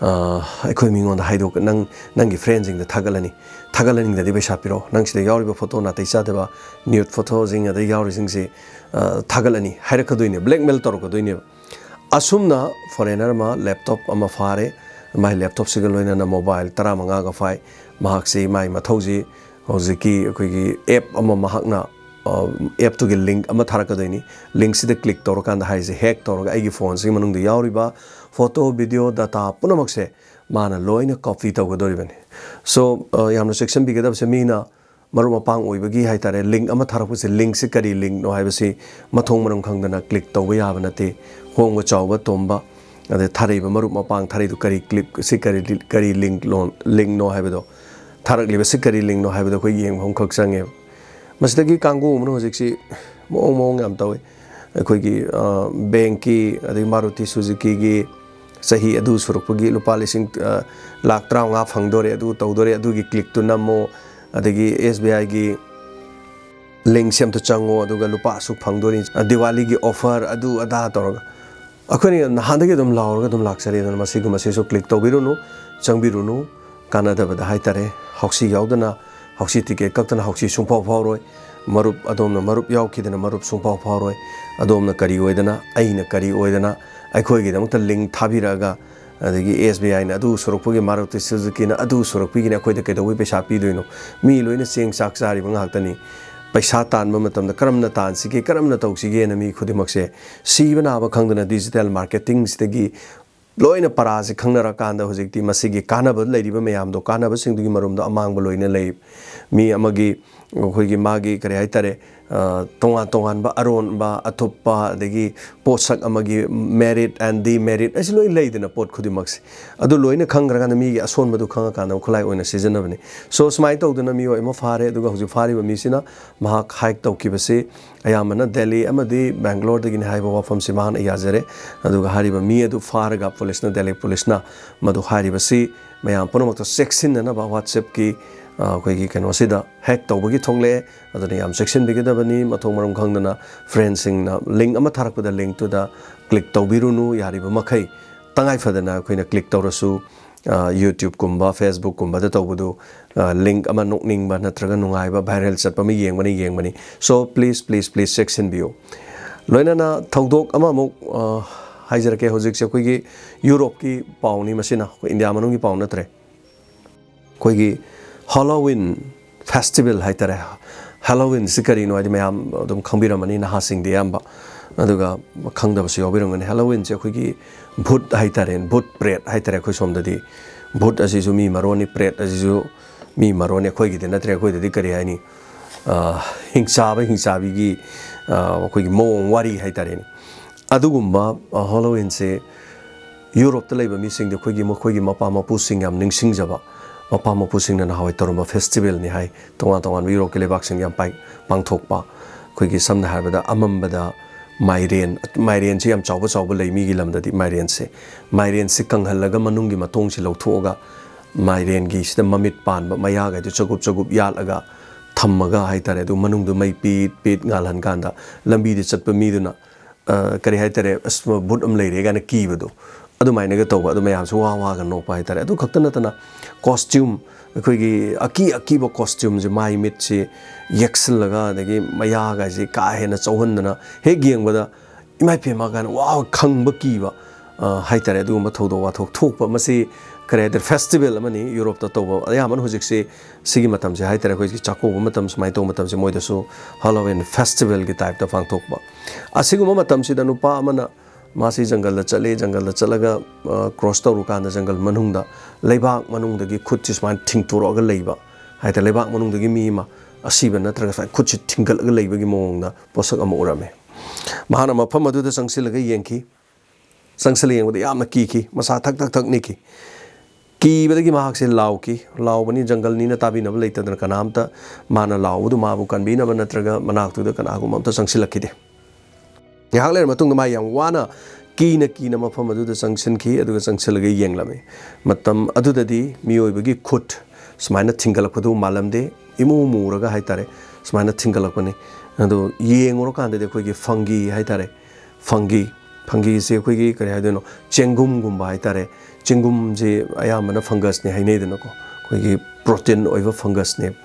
ꯑ, ꯑꯩꯈꯣꯏ ꯃꯤꯉꯣꯟꯗ ꯍꯥꯏꯗꯣꯛ-, ꯅꯪ, ꯅꯪꯒꯤ friendꯁꯤꯡꯗ ꯊꯥꯒꯠꯂꯅꯤ꯫ ꯊꯥꯒꯠꯍꯟꯅꯤꯡꯗꯗꯤ ꯄꯩꯁꯥ ꯄꯤꯔꯣ꯫ ꯅꯪ ꯁꯤꯗ ꯌꯥꯎꯔꯤꯕ photo ꯅꯥꯇꯩ ꯆꯥꯗꯕ nude photoꯁꯤꯡ ꯑꯗꯩ ꯌꯥꯎꯔꯤꯁꯤꯡꯁꯤ, ꯑ, ꯊꯥꯒꯠꯂꯅꯤ ꯍꯥꯏꯔꯛꯀꯗꯣꯏꯅꯦ, blackmail ꯇꯧꯔꯛꯀꯗꯣꯏꯅꯦꯕ꯫ ꯑꯁꯨꯝꯅ foreigner ꯑꯃ laptop ꯑꯃ ꯐꯥꯔꯦ, ꯃꯥꯏ laptopꯁꯤꯒ ꯂꯣꯏꯅꯅ mobile ꯇꯔꯥꯃꯉꯥꯒ ꯐꯥꯏ꯫ ꯃꯍꯥꯛꯁꯤ ꯃꯥꯏ ꯃꯊꯧꯁꯤ ꯍꯧꯖꯤꯛꯀꯤ ꯑꯩꯈꯣꯏꯒꯤ app ꯑꯃ ꯃꯍꯥꯛꯅ, ꯑ, appꯇꯨꯒꯤ link ꯑꯃ ꯊꯥꯔꯛꯀꯗꯣꯏꯅꯤ꯫ Linkꯁꯤꯗ click ꯇꯧꯔꯀꯥꯟꯗ ꯍꯥꯏꯔꯤꯁꯦ hack ꯇꯧꯔꯒ ꯑꯩꯒꯤ phoneꯁꯤꯒꯤ ꯃꯅꯨꯡꯗ ꯌꯥꯎꯔꯤꯕ photo, video, data ꯄꯨꯝꯅꯃꯛꯁꯦ ꯃꯥꯅ ꯂꯣꯏꯅ copy ꯇꯧꯒꯗꯧꯔꯤꯕꯅꯤ꯫ So, ꯑ, ꯌꯥꯝꯅ ꯆꯦꯛꯁꯤꯟꯕꯤꯒꯗꯕꯁꯦ, ꯃꯤꯅ ꯃꯔꯨꯞ ꯃꯄꯥꯡ ꯑꯣꯏꯕꯒꯤ ꯍꯥꯏꯇꯥꯔꯦ, link ꯑꯃ ꯊꯥꯔꯛꯄꯁꯦ, linkꯁꯦ ꯀꯔꯤ linkꯅꯣ ꯍꯥꯏꯕꯁꯤ ꯃꯊꯣꯡ ꯃꯔꯝ ꯈꯪꯗꯅ click ꯇꯧꯕ ꯌꯥꯕ ꯅꯠꯇꯦ꯫ ꯍꯣꯡꯕ ꯆꯥꯎꯕ ꯇꯣꯝꯕ, ꯑꯗꯩ ꯊꯥꯔꯛꯏꯕ ꯃꯔꯨꯞ ꯃꯄꯥꯡ ꯊꯥꯔꯛꯏꯗꯨ ꯀꯔꯤ click, ꯁꯤ ꯀꯔꯤ, ꯀꯔꯤ link ꯂꯣꯟ-, linkꯅꯣ ꯍꯥꯏꯕꯗꯣ, ꯊꯥꯔꯛꯂꯤꯕꯁꯤ ꯀꯔꯤ linkꯅꯣ ꯍꯥꯏꯕꯗꯣ ꯑꯩꯈꯣꯏ ꯌꯦꯡꯕ ꯑꯃꯈꯛ ꯆꯪꯉꯦꯕ꯫ ꯃꯁꯤꯗꯒꯤ ꯀꯥꯡꯕꯨ ꯑꯃꯅ ꯍꯧꯖꯤꯛꯁꯤ ꯃꯑꯣꯡ ꯃꯑꯣꯡ ꯌꯥꯝ ꯇꯧꯏ꯫ ꯑꯩꯈꯣꯏꯒꯤ, ꯑ, bankꯀꯤ, ꯑꯗꯩ Maruti Suzukiꯒꯤ ꯆꯍꯤ ꯑꯗꯨ ꯁꯨꯔꯛꯄꯒꯤ ꯂꯨꯄꯥ ꯂꯤꯁꯤꯡ, ꯑ, ꯂꯥꯈ ꯇꯔꯥꯃꯉꯥ ꯐꯪꯗꯣꯔꯦ, ꯑꯗꯨ ꯇꯧꯗꯣꯔꯦ, ꯑꯗꯨꯒꯤ clickꯇꯨ ꯅꯝꯃꯣ, ꯑꯗꯒꯤ SBIꯒꯤ ꯂꯤꯡꯁꯦ ꯑꯝꯇ ꯆꯪꯉꯣ, ꯑꯗꯨꯒ ꯂꯨꯄꯥ ꯑꯁꯨꯛ ꯐꯪꯗꯣꯔꯤ, ꯗꯤꯋꯥꯂꯤꯒꯤ ꯑꯣꯐꯔ, ꯑꯗꯨ ꯑꯗꯥ ꯇꯧꯔꯒ꯫ ꯑꯩꯈꯣꯏꯅ ꯅꯍꯥꯟꯗꯒꯤ ꯑꯗꯨꯝ ꯂꯥꯎꯔꯒ ꯑꯗꯨꯝ ꯂꯥꯛꯆꯔꯦ꯫ ꯑꯗꯨꯅ ꯃꯁꯤꯒꯨꯝꯕꯁꯤꯁꯨ ꯀ꯭ꯂꯤꯛ ꯇꯧꯕꯤꯔꯨꯅꯨ, ꯆꯪꯕꯤꯔꯨꯅꯨ, ꯀꯥꯟꯅꯗꯕꯗ ꯍꯥꯏꯇꯥꯔꯦ꯫ ꯍꯥꯎꯁꯤ ꯌꯥꯎꯗꯅ, ꯍꯥꯎꯁꯤ ꯇꯤꯀꯦꯠ ꯀꯛꯇꯅ ꯍꯥꯎꯁꯤ ꯁꯨꯡꯐꯥꯎ ꯐꯥꯎꯔꯣꯏ꯫ ꯃꯔꯨꯞ, ꯑꯗꯣꯝꯅ ꯃꯔꯨꯞ ꯌꯥꯎꯈꯤꯗꯅ ꯃꯔꯨꯞ ꯁꯨꯡꯐꯥꯎ ꯐꯥꯎꯔꯣꯏ꯫ ꯑꯗꯣꯝꯅ ꯀꯔꯤ ꯑꯣꯏꯗꯅ, ꯑꯩꯅ ꯀꯔꯤ ꯑꯣꯏꯗꯅ, ꯑꯩꯈꯣꯏꯒꯤꯗꯃꯛꯇ ꯂꯤꯡ ꯊꯥꯕꯤꯔꯛꯑꯒ, ꯑꯗꯒꯤ ꯑꯦꯁ ꯕꯤ ꯑꯥꯏꯅ ꯑꯗꯨ ꯁꯨꯔꯛꯄꯒꯤ, ꯃꯥꯔꯨꯇꯤ ꯁꯨꯖꯨꯀꯤꯅ ꯑꯗꯨ ꯁꯨꯔꯛꯄꯤꯒꯤꯅ ꯑꯩꯈꯣꯏꯗ ꯀꯩꯗꯧꯕꯩ ꯄꯩꯁꯥ ꯄꯤꯗꯣꯏꯅꯣ? ꯃꯤ ꯂꯣꯏꯅ ꯆꯦꯡ ꯆꯥꯛ ꯆꯥꯔꯤꯕ ꯉꯥꯛꯇꯅꯤ꯫ ꯄꯩꯁꯥ ꯇꯥꯟꯕ ꯃꯇꯝꯗ ꯀꯔꯝꯅ ꯇꯥꯟꯁꯤꯒꯦ, ꯀꯔꯝꯅ ꯇꯧꯁꯤꯒꯦꯅ ꯃꯤ ꯈꯨꯗꯤꯡꯃꯛꯁꯦ ꯁꯤꯕ ꯅꯥꯕ ꯈꯪꯗꯅ digital marketingꯁꯤꯗꯒꯤ ꯂꯣꯏꯅ ꯄꯔꯥꯁꯤ ꯈꯪꯅꯔꯀꯥꯟꯗ ꯍꯧꯖꯤꯛꯇꯤ ꯃꯁꯤꯒꯤ ꯀꯥꯟꯅꯕ ꯂꯩꯔꯤꯕ ꯃꯌꯥꯝꯗꯣ, ꯀꯥꯟꯅꯕꯁꯤꯡꯗꯨꯒꯤ ꯃꯔꯨꯝꯗꯣ ꯑꯃꯥꯡꯕ ꯂꯣꯏꯅ ꯂꯩ꯫ ꯃꯤ ꯑꯃꯒꯤ, ꯑꯩꯈꯣꯏꯒꯤ ꯃꯥꯒꯤ ꯀꯔꯤ ꯍꯥꯏꯇꯥꯔꯦ, ꯑ, ꯇꯣꯉꯥꯟ ꯇꯣꯉꯥꯟꯕ ꯑꯔꯣꯟꯕ, ꯑꯊꯨꯞꯄ, ꯑꯗꯒꯤ ꯄꯣꯠꯁꯛ ꯑꯃꯒꯤ merit and demerit ꯑꯁꯤ ꯂꯣꯏ ꯂꯩꯗꯅ ꯄꯣꯠ ꯈꯨꯗꯤꯡꯃꯛꯁꯦ꯫ ꯑꯗꯨ ꯂꯣꯏꯅ ꯈꯪꯈ꯭ꯔꯀꯥꯟꯗ ꯃꯤꯒꯤ ꯑꯁꯣꯟꯕꯗꯨ ꯈꯪꯉꯀꯥꯟꯗ ꯈꯨꯠꯂꯥꯏ ꯑꯣꯏꯅ ꯁꯤꯖꯤꯟꯅꯕꯅꯤ꯫ So ꯁꯨꯃꯥꯏꯅ ꯇꯧꯗꯅ ꯃꯤꯑꯣꯏ ꯑꯃ ꯐꯥꯔꯦ, ꯑꯗꯨꯒ ꯍꯧꯖꯤꯛ ꯐꯥꯔꯤꯕ ꯃꯤꯁꯤꯅ ꯃꯍꯥꯛ hike ꯇꯧꯈꯤꯕꯁꯤ ꯑꯌꯥꯝꯕꯅ ꯗꯦꯜꯂꯤ ꯑꯃꯗꯤ ꯕꯦꯡꯒ꯭ꯂꯣꯔꯗꯒꯤꯅꯤ ꯍꯥꯏꯕ ꯋꯥꯐꯝꯁꯤ ꯃꯍꯥꯛꯅ ꯌꯥꯖꯔꯦ꯫ ꯑꯗꯨꯒ ꯍꯥꯏꯔꯤꯕ ꯃꯤ ꯑꯗꯨ ꯐꯥꯔꯒ ꯄꯨꯂꯤꯁꯅ, ꯗꯦꯜꯂꯤ ꯄꯨꯂꯤꯁꯅ ꯃꯗꯨ ꯍꯥꯏꯔꯤꯕꯁꯤ ꯃꯌꯥꯝ ꯄꯨꯝꯅꯃꯛꯇ ꯆꯦꯛꯁꯤꯟꯅꯅꯕ WhatsAppꯀꯤ, ꯑ, ꯑꯩꯈꯣꯏꯒꯤ ꯀꯩꯅꯣꯁꯤꯗ hack ꯇꯧꯕꯒꯤ ꯊꯣꯛꯂꯛꯑꯦ꯫ ꯑꯗꯨꯅ ꯌꯥꯝ ꯆꯦꯛꯁꯤꯟꯕꯤꯒꯗꯕꯅꯤ꯫ ꯃꯊꯣꯡ ꯃꯔꯝ ꯈꯪꯗꯅ friendꯁꯤꯡꯅ link ꯑꯃ ꯊꯥꯔꯛꯄꯗ linkꯇꯨꯗ click ꯇꯧꯕꯤꯔꯨꯅꯨ, ꯌꯥꯔꯤꯕ ꯃꯈꯩ꯫ ꯇꯉꯥꯏ ꯐꯗꯅ ꯑꯩꯈꯣꯏꯅ click ꯇꯧꯔꯁꯨ, ꯑ, YouTubeꯀꯨꯝꯕ, Facebookꯀꯨꯝꯕꯗ ꯇꯧꯕꯗꯨ, ꯑ, link ꯑꯃ ꯅꯣꯛꯅꯤꯡꯕ ꯅꯠꯇ꯭ꯔꯒ ꯅꯨꯡꯉꯥꯏꯕ, viral ꯆꯠꯄ ꯑꯃ ꯌꯦꯡꯕꯅ ꯌꯦꯡꯕꯅꯤ꯫ So please, please, please ꯆꯦꯛꯁꯤꯟꯕꯤꯌꯨ꯫ ꯂꯣꯏꯅꯅ ꯊꯧꯗꯣꯛ ꯑꯃꯃꯨꯛ, ꯑ, ꯍꯥꯏꯖꯔꯛꯀꯦ꯫ ꯍꯧꯖꯤꯛꯁꯦ ꯑꯩꯈꯣꯏꯒꯤ ꯌꯨꯔꯣꯞꯀꯤ ꯄꯥꯎꯅꯤ, ꯃꯁꯤꯅ ꯑꯩꯈꯣꯏ ꯏꯟꯗꯤꯌꯥ ꯃꯅꯨꯡꯒꯤ ꯄꯥꯎ ꯅꯠꯇ꯭ꯔꯦ꯫ ꯑꯩꯈꯣꯏꯒꯤ Halloween festival ꯍꯥꯏꯇꯥꯔꯦ꯫ Halloweenꯁꯤ ꯀꯔꯤꯅꯣ ꯍꯥꯏꯗꯤ ꯃꯌꯥꯝ ꯑꯗꯨꯝ ꯈꯪꯕꯤꯔꯝꯃꯅꯤ, ꯅꯍꯥꯁꯤꯡꯗꯤ ꯑꯌꯥꯝꯕ, ꯑꯗꯨꯒ ꯈꯪꯗꯕꯁꯨ ꯌꯥꯎꯕꯤꯔꯝꯒꯅꯤ꯫ Halloweenꯁꯦ ꯑꯩꯈꯣꯏꯒꯤ ꯚꯨꯠ ꯍꯥꯏꯇꯥꯔꯦ, ꯚꯨꯠ ꯄ꯭ꯔꯦꯠ ꯍꯥꯏꯇꯥꯔꯦ ꯑꯩꯈꯣꯏ ꯁꯣꯝꯗꯗꯤ꯫ ꯚꯨꯠ ꯑꯁꯤꯁꯨ ꯃꯤ ꯃꯔꯣꯟꯅꯤ, ꯄ꯭ꯔꯦꯠ ꯑꯁꯤꯁꯨ ꯃꯤ ꯃꯔꯣꯟꯅꯤ, ꯑꯩꯈꯣꯏꯒꯤꯗꯤ ꯅꯠꯇ꯭ꯔꯦ꯫ ꯑꯩꯈꯣꯏꯗꯗꯤ ꯀꯔꯤ ꯍꯥꯏꯅꯤ? ꯑ, ꯍꯤꯡꯆꯥꯕ, ꯍꯤꯡꯆꯥꯕꯤꯒꯤ, ꯑ, ꯑꯩꯈꯣꯏꯒꯤ ꯃꯑꯣꯡ ꯋꯥꯔꯤ ꯍꯥꯏꯇꯥꯔꯦꯅꯦ꯫ ꯑꯗꯨꯒꯨꯝꯕ, ꯑ, Halloweenꯁꯦ ꯌꯨꯔꯣꯞꯇ ꯂꯩꯕ ꯃꯤꯁꯤꯡꯗꯤ ꯑꯩꯈꯣꯏꯒꯤ, ꯃꯈꯣꯏꯒꯤ ꯃꯄꯥ ꯃꯄꯨꯁꯤꯡ ꯌꯥꯝ ꯅꯤꯡꯁꯤꯡꯖꯕ, ꯃꯄꯥ ꯃꯄꯨꯁꯤꯡꯅ ꯅꯍꯥꯟꯋꯥꯏ ꯇꯧꯔꯝꯕ festivalꯅꯤ ꯍꯥꯏ꯫ ꯇꯣꯉꯥꯟ ꯇꯣꯉꯥꯟꯕ ꯌꯨꯔꯣꯞꯀꯤ ꯂꯩꯕꯥꯛꯁꯤꯡꯗ ꯌꯥꯝ ꯄꯥꯏ-, ꯄꯥꯡꯊꯣꯛꯄ꯫ ꯑꯩꯈꯣꯏꯒꯤ ꯁꯝꯅ ꯍꯥꯏꯔꯕꯗ ꯑꯃꯝꯕꯗ ꯃꯥꯏꯔꯦꯟ, ꯃꯥꯏꯔꯦꯟꯁꯤ ꯌꯥꯝ ꯆꯥꯎꯕ ꯆꯥꯎꯕ ꯂꯩ ꯃꯤꯒꯤ ꯂꯝꯗꯗꯤ ꯃꯥꯏꯔꯦꯟꯁꯦ꯫ ꯃꯥꯏꯔꯦꯟꯁꯤ ꯀꯪꯍꯜꯂꯒ ꯃꯅꯨꯡꯒꯤ ꯃꯇꯣꯡꯁꯤ ꯂꯧꯊꯣꯛꯑꯒ ꯃꯥꯏꯔꯦꯟꯒꯤ ꯁꯤꯗ ꯃꯃꯤꯠ ꯄꯥꯟꯕ ꯃꯌꯥꯒꯩꯗꯨ ꯆꯒꯨꯞ ꯆꯒꯨꯞ ꯌꯥꯜꯂꯒ ꯊꯝꯃꯒ ꯍꯥꯏꯇꯥꯔꯦ, ꯑꯗꯨ ꯃꯅꯨꯡꯗ ꯃꯩ ꯄꯤꯠ ꯄꯤꯠ ꯉꯥꯜꯍꯟ ꯀꯥꯟꯗ ꯂꯝꯕꯤꯗ ꯆꯠꯄ ꯃꯤꯗꯨꯅ, ꯑ, ꯀꯔꯤ ꯍꯥꯏꯇꯥꯔꯦ, "ꯑꯁ, ꯃ-, ꯚꯨꯠ ꯑꯃ ꯂꯩꯔꯦ" ꯀꯥꯏꯅ ꯀꯤꯕꯗꯣ, ꯑꯗꯨꯃꯥꯏꯅꯒ ꯇꯧꯕ꯫ ꯑꯗꯨ ꯃꯌꯥꯝꯁꯨ ꯋꯥ ꯋꯥꯒ ꯅꯣꯛꯄ ꯍꯥꯏꯇꯥꯔꯦ꯫ ꯑꯗꯨ ꯈꯛꯇ ꯅꯠꯇꯅ costume, ꯑꯩꯈꯣꯏꯒꯤ ꯑꯀꯤ ꯑꯀꯤꯕ costumeꯁꯦ, ꯃꯥꯏ ꯃꯤꯠꯁꯤ ꯌꯦꯛꯁꯤꯜꯂꯒ, ꯑꯗꯒꯤ ꯃꯌꯥꯒꯥꯏꯁꯤ ꯀꯥ ꯍꯦꯟꯅ ꯆꯧꯍꯟꯗꯅ, ꯍꯦꯛ ꯌꯦꯡꯕꯗ "ꯏꯃꯥ ꯏꯄꯦꯝꯃ" ꯀꯥꯏꯅ ꯋꯥ ꯈꯪꯕ ꯀꯤꯕ, ꯑ, ꯍꯥꯏꯇꯥꯔꯦ, ꯑꯗꯨꯒꯨꯝꯕ ꯊꯧꯗꯣꯛ ꯋꯥꯊꯣꯛ ꯊꯣꯛꯄ꯫ ꯃꯁꯤ ꯀꯔꯤ ꯍꯥꯏꯇꯥꯔꯦ, festival ꯑꯃꯅꯤ ꯌꯨꯔꯣꯞꯇ ꯇꯧꯕ꯫ ꯑꯌꯥꯝꯕꯅ ꯍꯧꯖꯤꯛꯁꯤ ꯁꯤꯒꯤ ꯃꯇꯝꯁꯦ ꯍꯥꯏꯇꯥꯔꯦ, ꯑꯩꯈꯣꯏꯒꯤ ꯆꯥꯛꯀꯧꯕ ꯃꯇꯝ, ꯁꯨꯃꯥꯏꯅ ꯇꯧꯕ ꯃꯇꯝꯁꯦ ꯃꯣꯏꯗꯁꯨ Halloween festivalꯒꯤ typeꯇ ꯄꯥꯡꯊꯣꯛꯄ꯫ ꯑꯁꯤꯒꯨꯝꯕ ꯃꯇꯝꯁꯤꯗ ꯅꯨꯄꯥ ꯑꯃꯅ ꯃꯥꯁꯤ ꯖꯪꯒꯜꯗ ꯆꯠꯂꯤ, ꯖꯪꯒꯜꯗ ꯆꯠꯂꯒ, ꯑ, cross ꯇꯧꯔꯨꯀꯥꯟꯗ ꯖꯪꯒꯜ ꯃꯅꯨꯡꯗ ꯂꯩꯕꯥꯛ ꯃꯅꯨꯡꯗꯒꯤ ꯈꯨꯠꯁꯤ ꯁꯨꯃꯥꯏꯅ ꯊꯤꯡꯇꯣꯔꯛꯑꯒ ꯂꯩꯕ ꯍꯥꯏꯇꯥꯔꯦ, ꯂꯩꯕꯥꯛ ꯃꯅꯨꯡꯗꯒꯤ ꯃꯤ ꯑꯃ ꯑꯁꯤꯕ ꯅꯠꯇ꯭ꯔꯒ ꯁꯨꯃꯥꯏꯅ ꯈꯨꯠꯁꯤ ꯊꯤꯡꯒꯠꯂꯒ ꯂꯩꯕꯒꯤ ꯃꯑꯣꯡꯗ ꯄꯣꯠꯁꯛ ꯑꯃ ꯎꯔꯝꯃꯦ꯫ ꯃꯍꯥꯛꯅ ꯃꯐꯝ ꯑꯗꯨꯗ ꯆꯪꯁꯤꯜꯂꯒ ꯌꯦꯡꯈꯤ꯫ ꯆꯪꯁꯤꯜꯂ ꯌꯦꯡꯕꯗ ꯌꯥꯝꯅ ꯀꯤꯈꯤ, ꯃꯁꯥ ꯊꯛ ꯊꯛ ꯊꯛ ꯅꯤꯛꯈꯤ꯫ ꯀꯤꯕꯗꯒꯤ ꯃꯍꯥꯛꯁꯦ ꯂꯥꯎꯈꯤ꯫ ꯂꯥꯎꯕꯅꯤ, ꯖꯪꯒꯜꯅꯤꯅ ꯇꯥꯕꯤꯅꯕ ꯂꯩꯇꯗꯅ ꯀꯅꯥꯝꯇ ꯃꯥꯅ ꯂꯥꯎꯕꯗꯨ ꯃꯥꯕꯨ ꯀꯟꯕꯤꯅꯕ ꯅꯠꯇ꯭ꯔꯒ ꯃꯅꯥꯛꯇꯨꯗ ꯀꯅꯥꯒꯨꯝꯕ ꯑꯝꯇ ꯆꯪꯁꯤꯜꯂꯛꯈꯤꯗꯦ꯫ ꯉꯥꯏꯍꯥꯛ ꯂꯩꯔ ꯃꯇꯨꯡꯗ ꯃꯥ ꯌꯥꯝ ꯋꯥꯅ, ꯀꯤꯅ ꯀꯤꯅ ꯃꯐꯝ ꯑꯗꯨꯗ ꯆꯪꯁꯤꯟꯈꯤ, ꯑꯗꯨꯒ ꯆꯪꯁꯤꯜꯂꯒ ꯌꯦꯡꯂꯝꯃꯤ꯫ ꯃꯇꯝ ꯑꯗꯨꯗꯗꯤ ꯃꯤꯑꯣꯏꯕꯒꯤ ꯈꯨꯠ ꯁꯨꯃꯥꯏꯅ ꯊꯤꯡꯒꯠꯂꯛꯄꯗꯨ ꯃꯥꯜꯂꯝꯗꯦ, ꯏꯃꯨ ꯃꯨꯔꯒ ꯍꯥꯏꯇꯥꯔꯦ, ꯁꯨꯃꯥꯏꯅ ꯊꯤꯡꯒꯠꯂꯛꯄꯅꯤ꯫ ꯑꯗꯨ ꯌꯦꯡꯉꯨꯔꯀꯥꯟꯗꯗꯤ ꯑꯩꯈꯣꯏꯒꯤ fungi ꯍꯥꯏꯇꯥꯔꯦ, fungi, fungiꯁꯦ ꯑꯩꯈꯣꯏꯒꯤ ꯀꯔꯤ ꯍꯥꯏꯗꯣꯏꯅꯣ, ꯆꯦꯡꯒꯨꯝꯒꯨꯝꯕ ꯍꯥꯏꯇꯥꯔꯦ꯫ ꯆꯦꯡꯒꯨꯝꯁꯦ ꯑꯌꯥꯝꯕꯅ fungusꯅꯦ ꯍꯥꯏꯅꯩꯗꯅꯀꯣ, ꯑꯩꯈꯣꯏꯒꯤ protein ꯑꯣꯏꯕ fungusꯅꯦ꯫